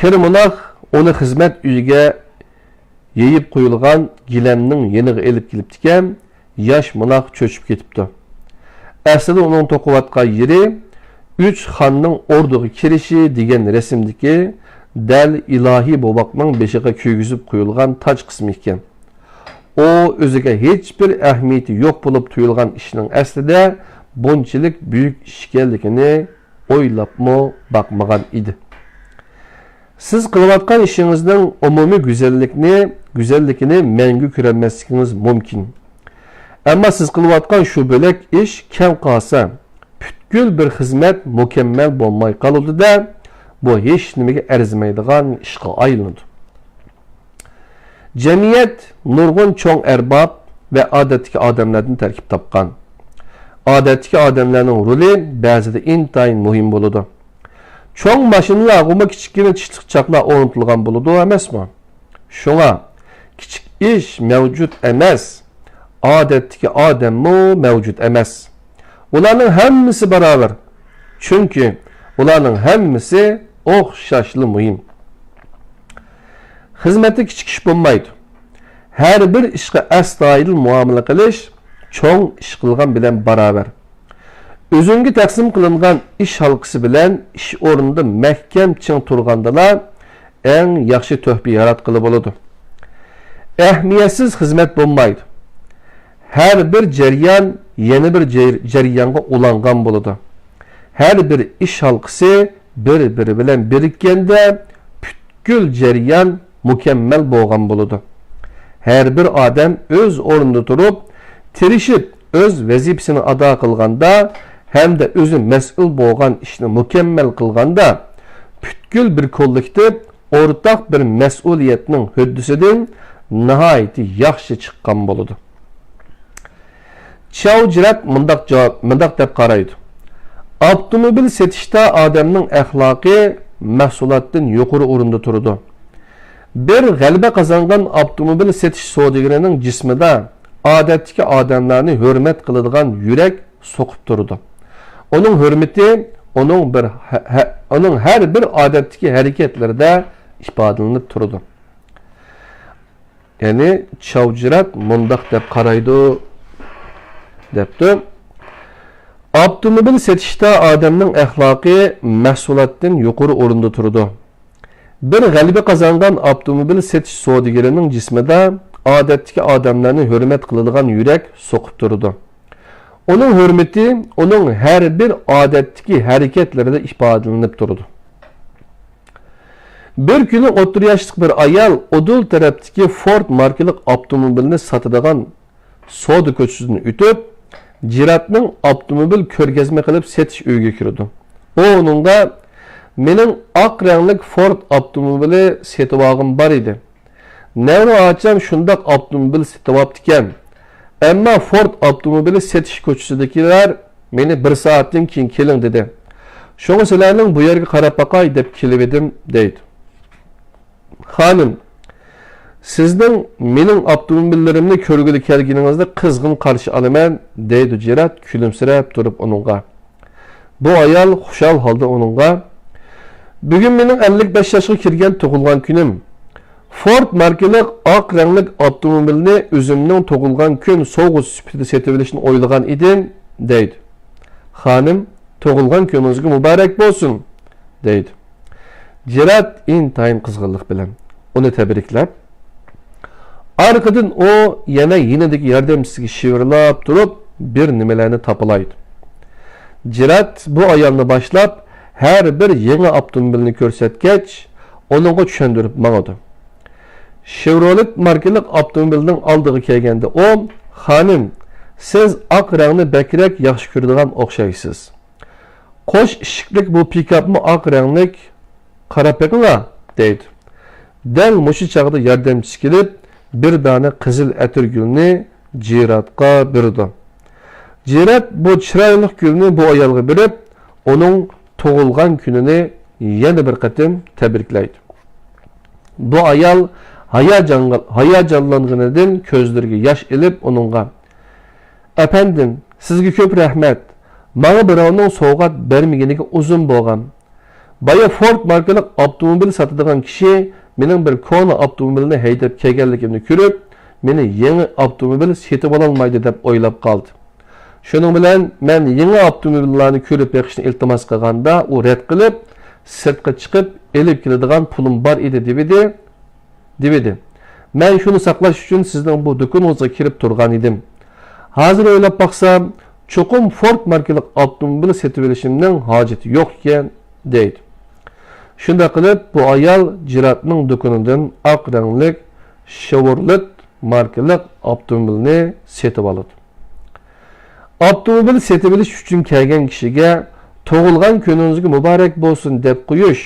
قېرى موناخ ئۇنى خىزمەت ئۆيىگە يېيىپ قويۇلغان گىلەمنىڭ يېنىغا ئېلىپ كېلىپتىكەن، ياش موناخ چۆچۈپ كېتىپتۇ. ئەسلىدە ئۇنىڭ توقۇۋاتقان يېرى ئۈچ خاننىڭ ئوردىغا كىرىشى دېگەن رەسىمدىكى دەل ئىلاھىي بوۋاقنىڭ بېشىغا كىيگۈزۈپ قويۇلغان تاج قىسمى ئىكەن. ئۇ ئۆزىگە ھېچبىر ئەھمىيىتى يوق بولۇپ تۇيۇلغان ئىشنىڭ ئەسلىدە بۇنچىلىك بۈيۈك ئىش ئىكەنلىكىنى ئويلاپمۇ باقمىغان ئىدى. سىز قىلىۋاتقان ئىشىڭىزنىڭ ئومۇمىي گۈزەللىكنى، گۈزەللىكىنى مەڭگۈ كۆرەلمەسلىكىڭىز مۇمكىن. ئەمما سىز قىلىۋاتقان شۇ بۆلەك ئىش كەم قالسا، پۈتكۈل بىر خىزمەت مۇكەممەل بولماي قالىدۇ-دە، بۇ ھېچنېمىگە ئەرزىمەيدىغان ئىشقا ئايلىنىدۇ. جەمئىيەت نۇرغۇن چوڭ ئەرباب ۋە ئادەتتىكى ئادەملەردىن تەركىب تاپقان. ئادەتتىكى ئادەملەرنىڭ رولى بەزىدە ئىنتايىن مۇھىم بولىدۇ. چوڭ ماشىنىلارغىمۇ كىچىككىنە چىشلىق چاقلار ئورنىتىلغان بولىدۇ ئەمەسمۇ؟ شۇڭا كىچىك ئىش مەۋجۇت ئەمەس، ئادەتتىكى ئادەممۇ مەۋجۇت ئەمەس. ئۇلارنىڭ ھەممىسى باراۋەر. چۈنكى ئۇلارنىڭ ھەممىسى ئوخشاشلا مۇھىم. خىزمەتتە كىچىك ئىش بولمايدۇ. ھەر بىر ئىشقا ئەستايىدىل مۇئامىلە قىلىش چوڭ ئىش قىلغان بىلەن باراۋەر. ئۆزۈڭگە تەقسىم قىلىنغان ئىش ھالقىسى بىلەن ئىش ئورنىدا مەھكەم چىڭ تۇرغاندىلا، ئەڭ ياخشى تۆھپە ياراتقىلى بولىدۇ. ئەھمىيەتسىز خىزمەت بولمايدۇ. ھەر بىر جەريان يەنە بىر جەر-، جەريانغا ئۇلانغان بولىدۇ. ھەر بىر ئىش ھالقىسى بىر-بىرى بىلەن بىرىككەندە، پۈتكۈل جەريان مۇكەممەل بولغان بولىدۇ. ھەر بىر ئادەم ئۆز ئورنىدا تۇرۇپ، تىرىشىپ ئۆز ۋەزىپىسىنى ئادا قىلغاندا ھەمدە ئۆزى مەسئۇل بولغان ئىشنى مۇكەممەل قىلغاندا، پۈتكۈل بىر كوللېكتىپ ئورتاق بىر مەسئۇلىيەتنىڭ ھۆددىسىدىن ناھايىتى ياخشى چىققان بولىدۇ. چاۋ جىرات مۇنداق جاۋاب، مۇنداق دەپ قارايدۇ: ئاپتوموبىل سېتىشتا ئادەمنىڭ ئەخلاقى مەھسۇلاتتىن يۇقىرى ئورۇندا تۇرىدۇ. بىر غەلىبە قازانغان ئاپتوموبىل سېتىش سودىگىرىنىڭ جىسمىدا ئادەتتىكى ئادەملەرنى ھۆرمەت قىلىدىغان يۈرەك سوقۇپ تۇرىدۇ. ئۇنىڭ ھۆرمىتى ئۇنىڭ بىر ھە-، ھە-، ئۇنىڭ ھەر بىر ئادەتتىكى ھەرىكەتلىرىدە ئىپادىلىنىپ تۇرىدۇ. يەنى چاۋجىرات مۇنداق دەپ قارايدۇ، دەپتۇ: ئاپتوموبىل سېتىشتا ئادەمنىڭ ئەخلاقى مەھسۇلاتتىن يۇقىرى ئورۇندا تۇرىدۇ. بىر غەلىبە قازانغان ئاپتوموبىل سېتىش سودىگىرىنىڭ جىسمىدا ئادەتتىكى ئادەملەرنى ھۆرمەت قىلىدىغان يۈرەك سوقۇپ تۇرىدۇ. ئۇنىڭ ھۆرمىتى ئۇنىڭ ھەر بىر ئادەتتىكى ھەرىكەتلىرىدە ئىپادىلىنىپ تۇرىدۇ. بىر كۈنى ئوتتۇرا ياشلىق بىر ئايال ئۇدۇل تەرەپتىكى فورد ماركىلىق ئاپتوموبىلنى ساتىدىغان سودا كوچىسىدىن ئۆتۈپ، جىراتنىڭ ئاپتوموبىل كۆرگەزمە قىلىپ سېتىش ئۆيىگە كىرىدۇ. ئۇ ئۇنىڭغا: «مېنىڭ ئاق رەڭلىك فورد ئاپتوموبىلى سېتىۋالغۇم بار ئىدى. نەۋرە ئاچام شۇنداق ئاپتوموبىل سېتىۋاپتىكەن. ئەمما فورد ئاپتوموبىلى سېتىش كوچىسىدىكىلەر مېنى بىر سائەتتىن كېيىن كېلىڭ دېدى. شۇڭا سىلەرنىڭ بۇ يەرگە قاراپ باقاي دەپ كېلىۋىدىم» دەيدۇ. «خانىم، سىزنىڭ مېنىڭ ئاپتوموبىللىرىمنى كۆرگىلى كەلگىنىڭىزنى قىزغىن قارشى ئالىمەن» دەيدۇ جىرات كۈلۈمسىرەپ تۇرۇپ ئۇنىڭغا. بۇ ئايال خۇشال ھالدا ئۇنىڭغا: «بۈگۈن مېنىڭ ئەللىك بەش ياشقا كىرگەن تۇغۇلغان كۈنۈم. فورد ماركىلىق ئاق رەڭلىك ئاپتوموبىلنى ئۆزۈمنىڭ تۇغۇلغان كۈن سوۋغىسى سۈپىتىدە سېتىۋېلىشنى ئويلىغان ئىدىم» دەيدۇ. «خانىم، تۇغۇلغان كۈنىڭىزگە مۇبارەك بولسۇن» دەيدۇ. جىرات ئىنتايىن قىزغىنلىق بىلەن ئۇنى تەبرىكلەپ، ئارقىدىن ئۇ يەنە يېنىدىكى ياردەمچىسىگە شىۋىرلاپ تۇرۇپ بىر نېمىلەرنى تاپىلايدۇ. جىرات بۇ ئايالنى باشلاپ ھەر بىر يېڭى ئاپتوموبىلنى كۆرسەتكەچ، ئۇنىڭغا چۈشەندۈرۈپ ماڭىدۇ. شېۋرولېت ماركىلىق ئاپتوموبىلنىڭ ئالدىغا كەلگەندە ئۇ: «خانىم، سىز ئاق رەڭنى بەكرەك ياخشى كۆرىدىغان ئوخشايسىز. قوش ئىشىكلىك بۇ پىكاپمۇ ئاق رەڭلىك، قاراپ بېقىڭا» دەيدۇ. دەل مۇشۇ چاغدا ياردەمچىسى كېلىپ، بىر دانە قىزىل ئەتىرگۈلنى جىراتقا بېرىدۇ. جىرات بۇ چىرايلىق گۈلنى بۇ ئايالغا بېرىپ، ئۇنىڭ تۇغۇلغان كۈنىنى يەنە بىر قېتىم تەبرىكلەيدۇ. بۇ ئايال ھاياجانغا-، ھاياجانلانغىنىدىن كۆزلىرىگە ياش ئېلىپ ئۇنىڭغا: «ئەپەندىم، سىزگە كۆپ رەھمەت. ماڭا بىراۋنىڭ سوۋغات بەرمىگىنىگە ئۇزۇن بولغان. بايا فورد ماركىلىق ئاپتوموبىل ساتىدىغان كىشى مېنىڭ بىر كونا ئاپتوموبىلنى ھەيدەپ كەلگەنلىكىمنى كۆرۈپ، مېنى يېڭى ئاپتوموبىل سېتىۋالالمايدۇ دەپ ئويلاپ قالدى. شۇنىڭ بىلەن مەن يېڭى ئاپتوموبىللارنى كۆرۈپ بېقىشنى ئىلتىماس قىلغاندا، ئۇ رەت قىلىپ، سىرتقا چىقىپ ئېلىپ كېلىدىغان پۇلۇم بار ئىدى» دېۋىدى. دېۋىدى. «مەن شۇنى ساقلاش ئۈچۈن سىزنىڭ بۇ دۇكىنىڭىزغا كىرىپ تۇرغان ئىدىم. ھازىر ئويلاپ باقسام، چوقۇم فورد ماركىلىق ئاپتوموبىل سېتىۋېلىشىمنىڭ ھاجىتى يوق ئىكەن» دەيدۇ. شۇنداق قىلىپ، بۇ ئايال جىراتنىڭ دۇكىنىدىن ئاق رەڭلىك شېۋرولېت ماركىلىق ئاپتوموبىلنى سېتىۋالىدۇ. ئاپتوموبىل سېتىۋېلىش ئۈچۈن كەلگەن كىشىگە «تۇغۇلغان كۈنىڭىزگە مۇبارەك بولسۇن» دەپ قويۇش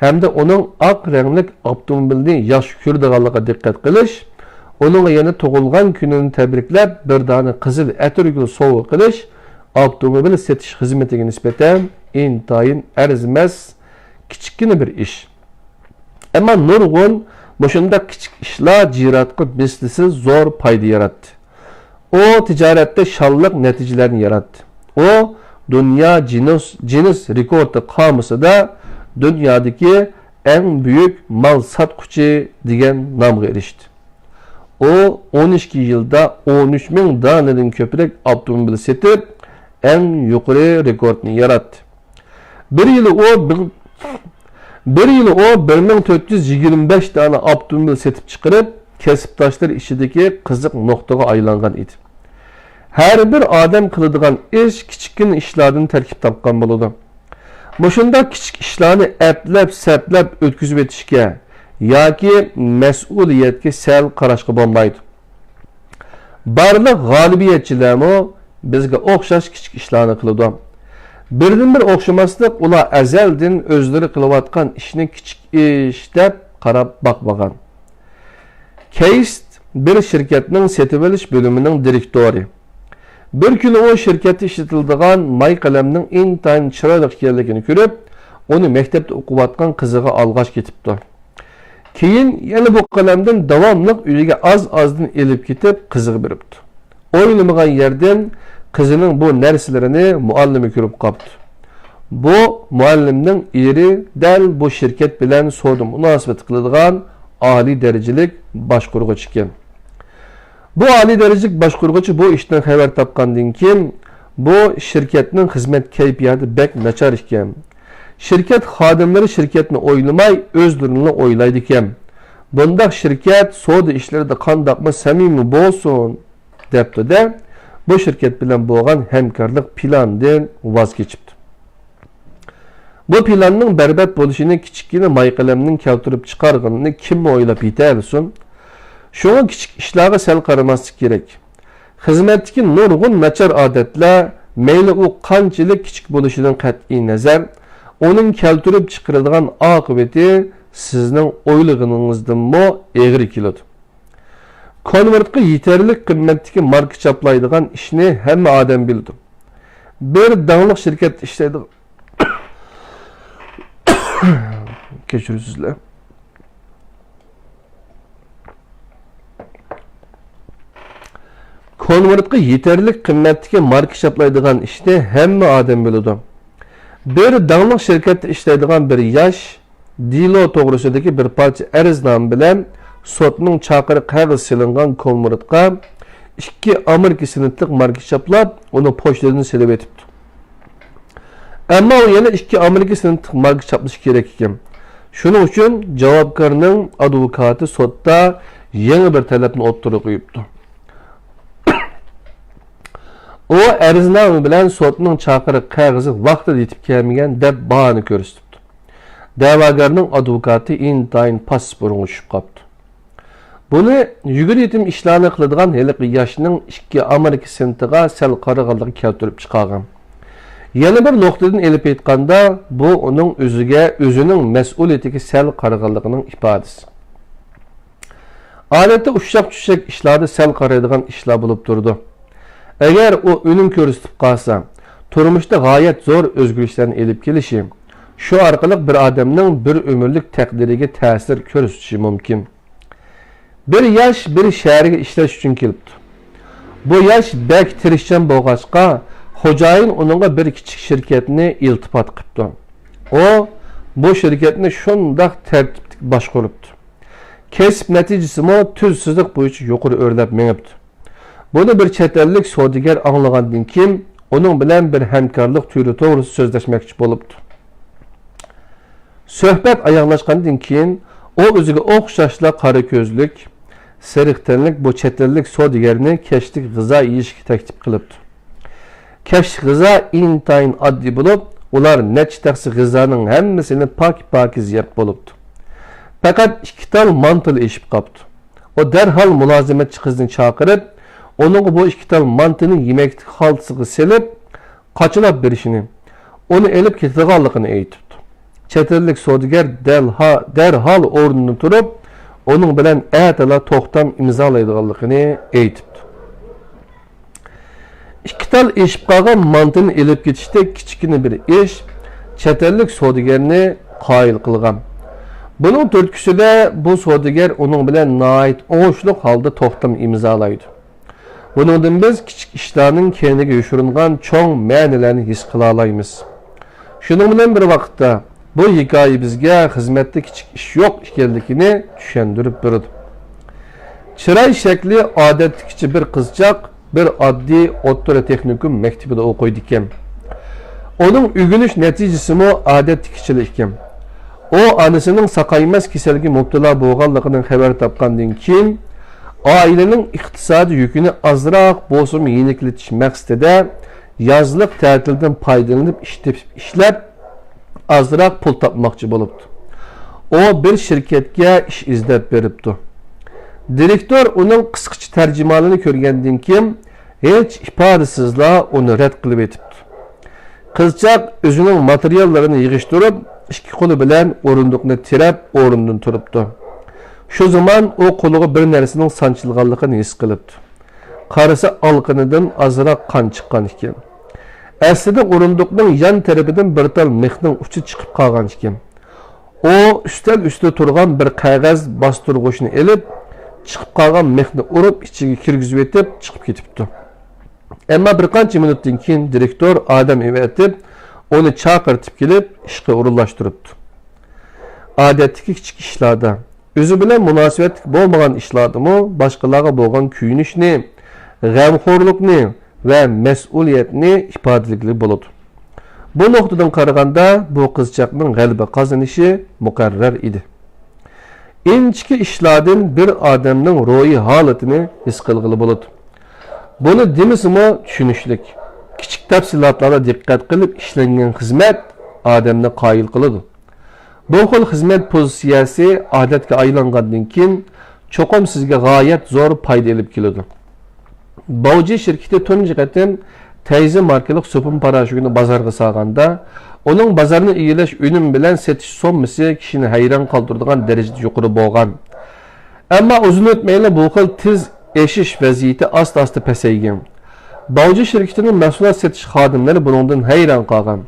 ھەمدە ئۇنىڭ ئاق رەڭلىك ئاپتوموبىلنى ياخشى كۆرىدىغانلىقىغا دىققەت قىلىش، ئۇنىڭغا يەنە تۇغۇلغان كۈنىنى تەبرىكلەپ، بىر دانە قىزىل ئەتىرگۈل سوۋغا قىلىش ئاپتوموبىل سېتىش خىزمىتىگە نىسبەتەن ئىنتايىن ئەرزىمەس، كىچىككىنە بىر ئىش. ئەمما نۇرغۇن مۇشۇنداق كىچىك ئىشلار جىراتقا مىسلىسىز زور پايدا ياراتتى. ئۇ تىجارەتتە شانلىق نەتىجىلەرنى ياراتتى. ئۇ دۇنيا جىنس، جىنس رېكورتى قامۇسىدا دۇنيادىكى ئەڭ بۈيۈك مال ساتقۇچى دېگەن نامغا ئېرىشتى. ئۇ ئون ئىككى يىلدا ئون ئۈچ مىڭ دانىدىن كۆپرەك ئاپتوموبىل سېتىپ، ئەڭ يۇقىرى رېكورتنى ياراتتى. بىر يىلى ئۇ بىر، بىر يىلى ئۇ بىر مىڭ تۆت يۈز يىگىرمە بەش دانە ئاپتوموبىل سېتىپ چىقىرىپ، كەسىپداشلىرى ئىچىدىكى قىزىق نۇقتىغا ئايلانغان ئىدى. ھەر بىر ئادەم قىلىدىغان ئىش كىچىككىنە ئىشلاردىن تەركىب تاپقان بولىدۇ. مۇشۇنداق كىچىك ئىشلارنى ئەپلەپ-سەپلەپ ئۆتكۈزۈۋېتىشكە ياكى مەسئۇلىيەتكە سەل قاراشقا بولمايدۇ. بارلىق غالىبىيەتچىلەرمۇ بىزگە ئوخشاش كىچىك ئىشلارنى قىلىدۇ. بىردىنبىر ئوخشىماسلىق، ئۇلار ئەزەلدىن ئۆزلىرى قىلىۋاتقان ئىشنى كىچىك ئىش دەپ قاراپ باقمىغان. كېيست بىر شىركەتنىڭ سېتىۋېلىش بۆلۈمىنىڭ دىرېكتورى. بىر كۈنى ئۇ شىركەتتە ئىشلىتىلىدىغان ماي قەلەمنىڭ ئىنتايىن چىرايلىق ئىكەنلىكىنى كۆرۈپ، ئۇنى مەكتەپتە ئوقۇۋاتقان قىزىغا ئالغاچ كېتىپتۇ. كېيىن يەنە بۇ قەلەمدىن داۋاملىق ئۆيىگە ئاز-ئازدىن ئېلىپ كېتىپ، قىزىغا بېرىپتۇ. ئويلىمىغان يەردىن قىزىنىڭ بۇ نەرسىلىرىنى مۇئەللىمى كۆرۈپ قاپتۇ. بۇ مۇئەللىمنىڭ ئېرى دەل بۇ شىركەت بىلەن سودا مۇناسىۋىتى قىلىدىغان ئالىي دەرىجىلىك باشقۇرغۇچى ئىكەن. بۇ ئالىي دەرىجىلىك باشقۇرغۇچى بۇ ئىشتىن خەۋەر تاپقاندىن كېيىن، بۇ شىركەتنىڭ خىزمەت كەيپىياتى بەك ناچار ئىكەن. شىركەت خادىملىرى شىركەتنى ئويلىماي، ئۆزلىرىنىلا ئويلايدىكەن. بۇنداق شىركەت سودا ئىشلىرىدا قانداقمۇ سەمىمىي بولسۇن، دەپتۇ-دە، بۇ شىركەت بىلەن بولغان ھەمكارلىق پىلانىدىن ۋاز كېچىپتۇ. بۇ پىلاننىڭ بەربات بولۇشىنى كىچىككىنە ماي قەلەمنىڭ كەلتۈرۈپ چىقارغىنىنى كىممۇ ئويلاپ يېتەلىسۇن؟ شۇڭا كىچىك ئىشلارغا سەل قارىماسلىق كېرەك. خىزمەتتىكى نۇرغۇن ناچار ئادەتلەر، مەيلى ئۇ قانچىلىك كىچىك بولۇشىدىن قەتئىينەزەر، ئۇنىڭ كەلتۈرۈپ چىقىرىدىغان ئاقىۋىتى سىزنىڭ ئويلىغىنىڭىزدىنمۇ ئېغىر كېلىدۇ. كونۋېرتقا يېتەرلىك قىممەتتىكى ماركا چاپلايدىغان ئىشنى ھەممە ئادەم بىلىدۇ. بىر داڭلىق شىركەتتە ئىشلەيدىغان، كەچۈرۈسىزلەر. كونۋېرتقا يېتەرلىك قىممەتتىكى ماركا چاپلايدىغان ئىشنى ھەممە ئادەم بىلىدۇ. بىر داڭلىق شىركەتتە ئىشلەيدىغان بىر ياش دېلو توغرىسىدىكى بىر پارچە ئەرزنامە بىلەن سوتنىڭ چاقىرىق قەغىزى سېلىنغان كونۋېرتقا ئىككى ئامېرىكا سېنتلىق ماركا چاپلاپ، ئۇنى پوچتىدىن سېلىۋېتىپتۇ. ئەمما ئۇ يەنە ئىككى ئامېرىكا سېنتلىق ماركا چاپلىشى كېرەك ئىكەن. شۇنىڭ ئۈچۈن جاۋابكارنىڭ ئادۋوكاتى سوتتا يېڭى بىر تەلەپنى ئوتتۇرىغا قويۇپتۇ. ئۇ ئەرزنامە بىلەن سوتنىڭ چاقىرىق قەغىزى ۋاقتىدا يېتىپ كەلمىگەن دەپ باھانە كۆرسىتىپتۇ. دەۋاگەرنىڭ ئادۋوكاتى ئىنتايىن پاسسىپ ئورۇنغا چۈشۈپ قاپتۇ. بۇنى يۈگۈر يېتىم ئىشلارنى قىلىدىغان ھېلىقى ياشنىڭ ئىككى ئامېرىكا سېنتىغا سەل قارىغانلىقى كەلتۈرۈپ چىقارغان. يەنە بىر نۇقتىدىن ئېلىپ ئېيتقاندا، بۇ ئۇنىڭ ئۆزىگە، ئۆزىنىڭ مەسئۇلىيىتىگە سەل قارىغانلىقىنىڭ ئىپادىسى. ئادەتتە ئۇششاق-چۈششەك ئىشلاردا سەل قارايدىغان ئىشلار بولۇپ تۇرىدۇ. ئەگەر ئۇ ئۈنۈم كۆرسىتىپ قالسا، تۇرمۇشتا غايەت زور ئۆزگىرىشلەرنى ئېلىپ كېلىشى، شۇ ئارقىلىق بىر ئادەمنىڭ بىر ئۆمۈرلۈك تەقدىرىگە تەسىر كۆرسىتىشى مۇمكىن. بىر ياش بىر شەھەرگە ئىشلەش ئۈچۈن كېلىپتۇ. بۇ ياش بەك تىرىشچان بولغاچقا، خوجايىن ئۇنىڭغا بىر كىچىك شىركەتنى ئىلتىپات قىپتۇ. ئۇ بۇ شىركەتنى شۇنداق تەرتىپلىك باشقۇرۇپتۇ. كەسىپ نەتىجىسىمۇ تۈز سىزىق بويىچە يۇقىرى ئۆرلەپ مېڭىپتۇ. بۇنى بىر چەت ئەللىك سودىگەر ئاڭلىغاندىن كېيىن، ئۇنىڭ بىلەن بىر ھەمكارلىق تۈرى توغرىسىدا سۆزلەشمەكچى بولۇپتۇ. سۆھبەت ئاياغلاشقاندىن كېيىن، ئۇ ئۆزىگە ئوخشاشلا قارا كۆزلۈك، سېرىق تەنلىك بۇ چەت ئەللىك سودىگەرنى كەچلىك غىزا يېيىشكە تەكلىپ قىلىپتۇ. كەچلىك غىزا ئىنتايىن ئاددىي بولۇپ، ئۇلار نەچچە تەخسە غىزانىڭ ھەممىسىنى پاكىز-پاكىز يەپ بولۇپتۇ. پەقەت ئىككى تال مانتىلا ئېشىپ قاپتۇ. ئۇ دەرھال مۇلازىمەتچى قىزنى چاقىرىپ، ئۇنىڭغا بۇ ئىككى تال مانتىنى يېمەكلىك خالتىسىغا سېلىپ، قاچىلاپ بېرىشىنى، ئۇنى ئېلىپ كېتىدىغانلىقىنى ئېيتىپتۇ. چەت ئەللىك سودىگەر دەلھا-، دەرھال ئورنىدىن تۇرۇپ، ئۇنىڭ بىلەن ئەتىلا توختام ئىمزالايدىغانلىقىنى ئېيتىپتۇ. ئىككى تال ئېشىپ قالغان مانتىنى ئېلىپ كېتىشتەك كىچىككىنە بىر ئىش چەت ئەللىك سودىگەرنى قايىل قىلغان. بۇنىڭ تۈرتكىسىدە بۇ سودىگەر ئۇنىڭ بىلەن ناھايىتى ئوڭۇشلۇق ھالدا توختام ئىمزالايدۇ. بۇنىڭدىن بىز كىچىك ئىشلارنىڭ كەينىگە يوشۇرۇنغان چوڭ مەنىلەرنى ھېس قىلالايمىز. شۇنىڭ بىلەن بىر ۋاقىتتا، بۇ ھېكايە بىزگە خىزمەتتە كىچىك ئىش يوق ئىكەنلىكىنى چۈشەندۈرۈپ بېرىدۇ. چىراي شەكلى ئادەتتىكىچە بىر قىزچاق بىر ئاددىي ئوتتۇرا تېخنىكوم مەكتىپىدە ئوقۇيدىكەن. ئۇنىڭ ئۆگىنىش نەتىجىسىمۇ ئادەتتىكىچىلا ئىكەن. ئۇ ئانىسىنىڭ ساقايماس كېسەلگە مۇپتىلا بولغانلىقىدىن خەۋەر تاپقاندىن كېيىن، ئائىلىنىڭ ئىقتىسادىي يۈكىنى ئازراق بولسىمۇ يېنىكلىتىش مەقسىتىدە، يازلىق تەتىلدىن پايدىلىنىپ ئىش تېپىپ ئىشلەپ، ئازراق پۇل تاپماقچى بولۇپتۇ. ئۇ بىر شىركەتكە ئىش ئىزدەپ بېرىپتۇ. دىرېكتور ئۇنىڭ قىسقىچە تەرجىمىھالىنى كۆرگەندىن كېيىن، ھېچ ئىپادىسىزلا ئۇنى رەت قىلىۋېتىپتۇ. قىزچاق ئۆزىنىڭ ماتېرىياللىرىنى يىغىشتۇرۇپ، ئىككى قولى بىلەن ئورۇندۇقنى تىرەپ، ئورنىدىن تۇرۇپتۇ. شۇ زامان ئۇ قولىغا بىر نەرسىنىڭ سانچىلغانلىقىنى ھېس قىلىپتۇ. قارىسا، ئالىقىنىدىن ئازراق قان چىققان ئىكەن. ئەسلىدە ئورۇندۇقنىڭ يان تەرىپىدىن بىر تال مىخنىڭ ئۇچى چىقىپ قالغان ئىكەن. ئۇ ئۈستەل ئۈستىدە تۇرغان بىر قەغەز باستۇرغۇچنى ئېلىپ، چىقىپ قالغان مىخنى ئۇرۇپ، ئىچىگە كىرگۈزۈۋېتىپ چىقىپ كېتىپتۇ. ئەمما بىر قانچە مىنۇتتىن كېيىن دىرېكتور ئادەم ئەۋەتىپ، ئۇنى چاقىرتىپ كېلىپ، ئىشقا ئورۇنلاشتۇرۇپتۇ. ئادەتتىكى كىچىك ئىشلاردا، ئۆزى بىلەن مۇناسىۋەتلىك بولمىغان ئىشلاردىمۇ باشقىلارغا بولغان كۆيۈنۈشنى، غەمخورلۇقنى ۋە مەسئۇلىيەتنى ئىپادىلىگىلى بولىدۇ. بۇ نۇقتىدىن قارىغاندا، بۇ قىزچاقنىڭ غەلىبە قازىنىشى مۇقەررەر ئىدى. ئىنچىكە ئىشلاردىن بىر ئادەمنىڭ روھىي ھالىتىنى ھېس قىلغىلى بولىدۇ. بۇنى دېمىسىمۇ چۈشىنىشلىك. كىچىك تەپسىلاتلارغا دىققەت قىلىپ ئىشلەنگەن خىزمەت ئادەمنى قايىل قىلىدۇ. بۇ خىل خىزمەت پوزىتسىيەسى ئادەتكە ئايلانغاندىن كېيىن، چوقۇم سىزگە غايەت زور پايدا ئېلىپ كېلىدۇ. باۋجى شىركىتى تۇنجى قېتىم تەيزى ماركىلىق سوپۇن پاراشوكىنى بازارغا سالغاندا، ئۇنىڭ بازارنى ئىگىلەش ئۈنۈمى بىلەن سېتىش سوممىسى كىشىنى ھەيران قالدۇرىدىغان دەرىجىدە يۇقىرى بولغان. ئەمما ئۇزۇن ئۆتمەيلا بۇ خىل تېز ئېشىش ۋەزىيىتى ئاستا-ئاستا پەسەيگەن. باۋجى شىركىتىنىڭ مەھسۇلات سېتىش خادىملىرى بۇنىڭدىن ھەيران قالغان.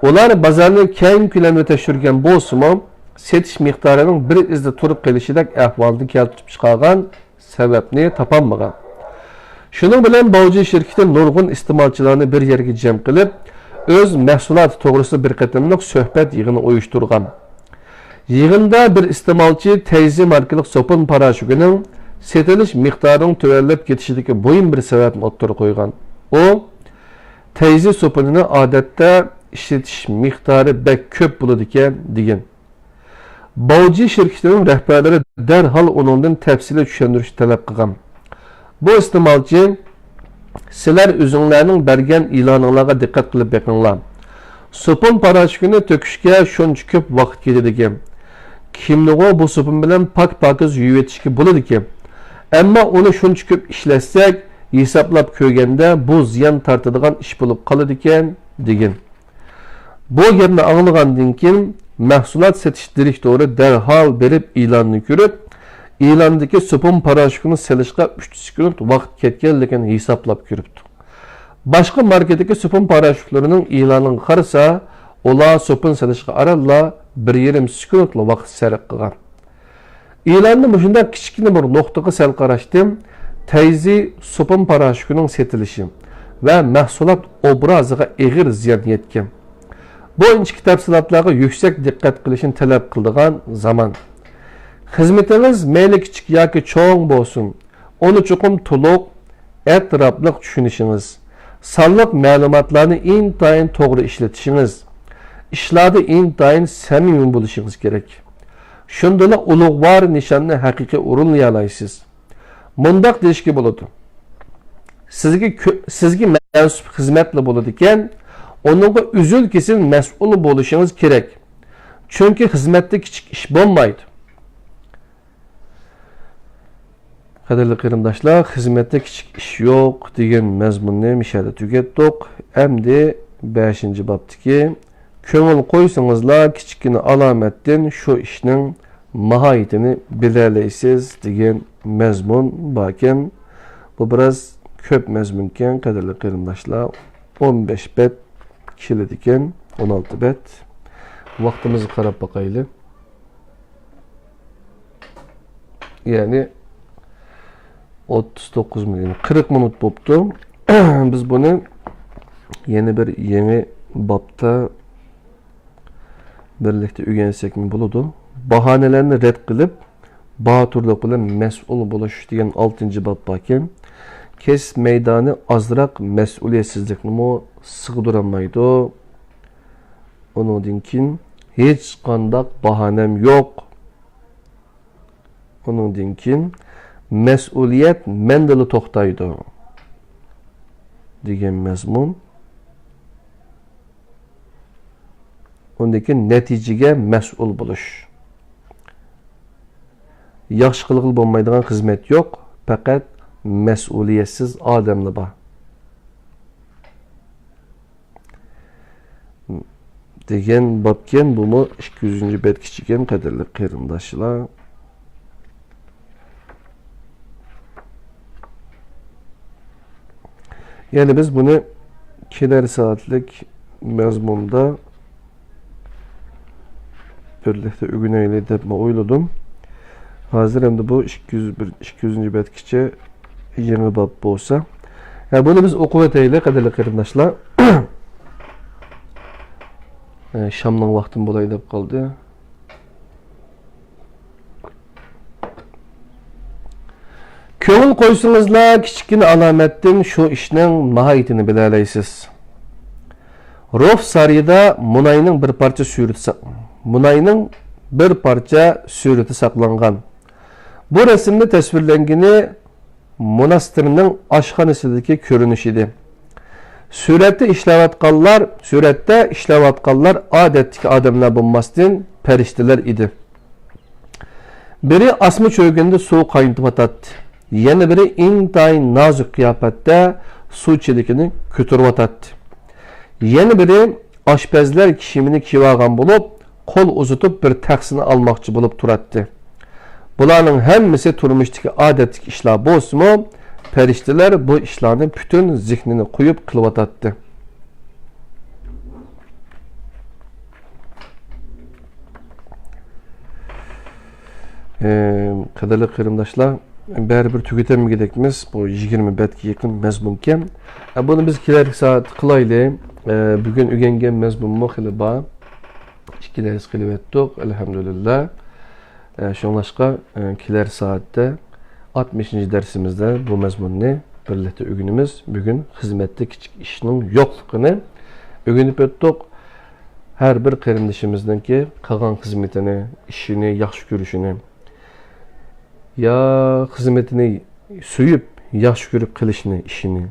ئۇلار بازارنى كەڭ كۆلەمدە تەكشۈرگەن بولسىمۇ، سېتىش مىقدارىنىڭ بىر ئىزدا تۇرۇپ قېلىشىدەك ئەھۋالنى كەلتۈرۈپ چىقارغان سەۋەبنى تاپالمىغان. شۇنىڭ بىلەن باۋجى شىركىتى نۇرغۇن ئىستېمالچىلارنى بىر يەرگە جەم قىلىپ، ئۆز مەھسۇلاتى توغرىسىدا بىر قېتىملىق سۆھبەت يىغىنى ئۇيۇشتۇرغان. يىغىندا بىر ئىستېمالچى تەيزى ماركىلىق سوپۇن پاراشوكىنىڭ سېتىلىش مىقدارىنىڭ تۆۋەنلەپ كېتىشىدىكى مۇھىم بىر سەۋەبنى ئوتتۇرىغا قويغان. ئۇ، تەيزى سوپۇنىنى ئادەتتە ئىشلىتىش مىقدارى بەك كۆپ بولىدىكەن، دېگەن. باۋجى شىركىتىنىڭ رەھبەرلىرى دەرھال ئۇنىڭدىن تەپسىلىي چۈشەندۈرۈشنى تەلەپ قىلغان. بۇ ئىستېمالچى، سىلەر ئۆزۈڭلارنىڭ بەرگەن ئېلانىڭلارغا دىققەت قىلىپ بېقىڭلار. سوپۇن پاراشوكىنى تۆكۈشكە شۇنچە كۆپ ۋاقىت كېتىدىكەن. كىيىمنىغۇ بۇ سوپۇن بىلەن پاك-پاكىز يۇيۇۋېتىشكە بولىدىكەن. ئەمما ئۇنى شۇنچە كۆپ ئىشلەتسەك، ھېسابلاپ كۆرگەندە بۇ زىيان تارتىدىغان ئىش بولۇپ قالىدىكەن، دېگەن. بۇ گەپنى ئاڭلىغاندىن كېيىن، مەھسۇلات سېتىش دىرېكتورى دەرھال بېرىپ ئېلاننى كۆرۈپ، ئېلاندىكى سوپۇن پاراشوكىنى سېلىشقا ئۈچ سېكۇنت ۋاقىت كەتكەنلىكىنى ھېسابلاپ كۆرۈپتۇ. باشقا ماركىدىكى سوپۇن پاراشوكلىرىنىڭ ئېلانىغا قارىسا، ئۇلار سوپۇن سېلىشقا ئارانلا بىر يېرىم سېكۇنتلا ۋاقىت سەرپ قىلغان. ئېلاننى مۇشۇنداق كىچىككىنە بىر نۇقتىغا سەل قاراشتىم، تەيزى سوپۇن پاراشوكىنىڭ سېتىلىشى ۋە مەھسۇلات ئوبرازىغا ئېغىر زىيان يەتكەن. بۇ ئىنچىكە تەپسىلاتلارغا يۈكسەك دىققەت قىلىشنى تەلەپ قىلىدىغان زامان. خىزمىتىڭىز مەيلى كىچىك ياكى چوڭ بولسۇن، ئۇنى چوقۇم تولۇق، ئەتراپلىق چۈشىنىشىڭىز، سانلىق مەلۇماتلارنى ئىنتايىن توغرا ئىشلىتىشىڭىز، ئىشلاردا ئىنتايىن سەمىمىي بولۇشىڭىز كېرەك. شۇندىلا ئۇلۇغۋار نىشاننى ھەقىقىي ئورۇنلىيالايسىز. مۇنداق دېيىشكە بولىدۇ، سىزگە كۆ-، سىزگە مەنسۇپ خىزمەتلا بولىدىكەن، ئۇنىڭغا ئۈزۈل-كېسىل مەسئۇل بولۇشىڭىز كېرەك. چۈنكى خىزمەتتە كىچىك ئىش بولمايدۇ. قەدىرلىك قېرىنداشلار، خىزمەتتە كىچىك ئىش يوق دېگەن مەزمۇننى مۇشۇ يەردە تۈگەتتۇق. ئەمدى بەشىنچى بابتىكى، كۆڭۈل قويسىڭىزلا، كىچىككىنە ئالامەتتىن شۇ ئىشنىڭ ماھىيىتىنى بىلەلەيسىز دېگەن مەزمۇن باركەن. بۇ بىراز كۆپ مەزمۇنكەن، قەدىرلىك قېرىنداشلار. ئون بەش بەت كېلىدىكەن، ئون ئالتە بەت. ۋاقتىمىزغا قاراپ باقايلى. يەنى ئوتتۇز توققۇز مىنۇت، قىرىق مىنۇت بوپتۇ. بىز بۇنى يەنە بىر يېڭى بابتا بىرلىكتە ئۆگەنسەكمۇ بولىدۇ. باھانىلەرنى رەت قىلىپ، باتۇرلۇق بىلەن مەسئۇل بولۇش دېگەن ئالتىنچى باب باركەن. كەسىپ مەيدانى ئازراق مەسئۇلىيەتسىزلىكنىمۇ سىغدۇرالمايدۇ. ئۇنىڭدىن كېيىن ھېچقانداق باھانەم يوق. ئۇنىڭدىن كېيىن مەسئۇلىيەت مەندىلا توختايدۇ دېگەن مەزمۇن. ئۇندىن كېيىن نەتىجىگە مەسئۇل بولۇش. ياخشى قىلغىلى بولمايدىغان خىزمەت يوق، پەقەت مەسئۇلىيەتسىز ئادەملا بار. دېگەن بابكەن، بۇمۇ ئىككى يۈزىنچى بەتكىچىكەن، قەدىرلىك قېرىنداشلار. يەنى بىز بۇنى كېلەر سائەتلىك مەزمۇندا بىرلىكتە ئۆگىنەيلى دەپمۇ ئويلىدىم. ھازىر ئەمدى بۇ ئىككى يۈز بىر، ئىككى يۈزىنچى بەتكىچە يېڭى باب بولسا. ھە، بۇنى بىز ئوقۇۋېتەيلى، قەدىرلىك قېرىنداشلار. ھە، شامنىڭ ۋاقتىمۇ بولاي دەپ قالدى. كۆڭۈل قويسىڭىزلا، كىچىككىنە ئالامەتتىن شۇ ئىشنىڭ ماھىيىتىنى بىلەلەيسىز. روف سارىيىدا مۇناينىڭ بىر پارچە سۈرىتى سا-، مۇناينىڭ بىر پارچە سۈرىتى ساقلانغان. بۇ رەسىمدە تەسۋىرلەنگىنى موناستىرنىڭ ئاشخانىسىدىكى كۆرۈنۈش ئىدى. سۈرەتتە ئىشلەۋاتقانلار، سۈرەتتە ئىشلەۋاتقانلار ئادەتتىكى ئادەملەر بولماستىن، پەرىشتىلەر ئىدى. بىرى ئاسما چۆگۈندە سۇ قاينىتىۋاتاتتى. يەنە بىرى ئىنتايىن نازۇك قىياپەتتە سۇ چېلىكىنى كۆتۈرۈۋاتاتتى. يەنە بىرى ئاشپەزلەر كىيىمىنى كىيىۋالغان بولۇپ، قول ئۇزىتىپ بىر تەخسىنى ئالماقچى بولۇپ تۇراتتى. بۇلارنىڭ ھەممىسى تۇرمۇشتىكى ئادەتتىكى ئىشلار بولسىمۇ، پەرىشتىلەر بۇ ئىشلارنى پۈتۈن زېھنىنى قويۇپ قىلىۋاتاتتى. ئى، قەدىرلىك قېرىنداشلار، بەرىبىر تۈگىتەلمىگۈدەكمىز. بۇ يىگىرمە بەتكە يېقىن مەزمۇنكەن. ئە، بۇنى بىز كېلەركى سائەتتە قىلايلى. ئە، بۈگۈن ئۆگەنگەن مەزمۇنمۇ خېلى بار. ئىككى دەرس قىلىۋەتتۇق، ئەلھەمدۇلىللا. ئە، شۇڭلاشقا، ئە، كېلەر سائەتتە ئاتمىشىنچى دەرسىمىزدە بۇ مەزمۇننى بىرلىكتە ئۆگىنىمىز. بۈگۈن خىزمەتتە كىچىك ئىشنىڭ يوقلۇقىنى ئۆگىنىپ ئۆتتۇق. ھەر بىر قېرىندىشىمىزنىڭكى قىلغان خىزمىتىنى، ئىشىنى ياخشى كۆرۈشىنى، يا خىزمىتىنى سۆيۈپ، ياخشى كۆرۈپ قىلىشنى، ئىشىنى،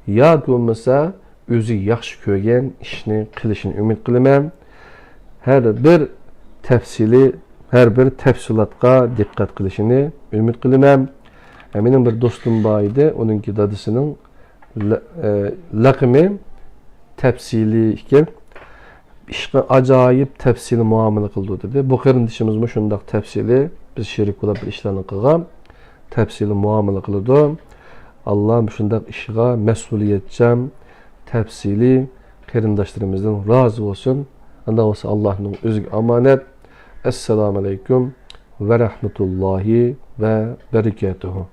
ياكى بولمىسا ئۆزى ياخشى كۆرگەن ئىشنى قىلىشىنى ئۈمىد قىلىمەن. ھەر بىر تەپسىلىي، ھەر بىر تەپسىلاتقا دىققەت قىلىشىنى ئۈمىد قىلىمەن. مېنىڭ بىر دوستۇم بار ئىدى، ئۇنىڭكى دادىسىنىڭ لە-، ئە، لەقىمى تەپسىلىي ئىكەن. ئىشقا ئاجايىپ تەپسىلىي مۇئامىلە قىلىدۇ، دېدى. بۇ قېرىندىشىمىزمۇ شۇنداق تەپسىلىي، بىز شېرىك بولۇپ بىر ئىشلارنى قىلغان، تەپسىلىي مۇئامىلە قىلىدۇ. ئاللا مۇشۇنداق ئىشىغا مەسئۇلىيەتچان، تەپسىلىي قېرىنداشلىرىمىزدىن رازى بولسۇن. ئانداق بولسا ئاللانىڭ ئۆزىگە ئامانەت. ئەسسالامۇ ئەلەيكۇم ۋە رەھمەتۇللاھى ۋە بەرىكاتۇھۇ.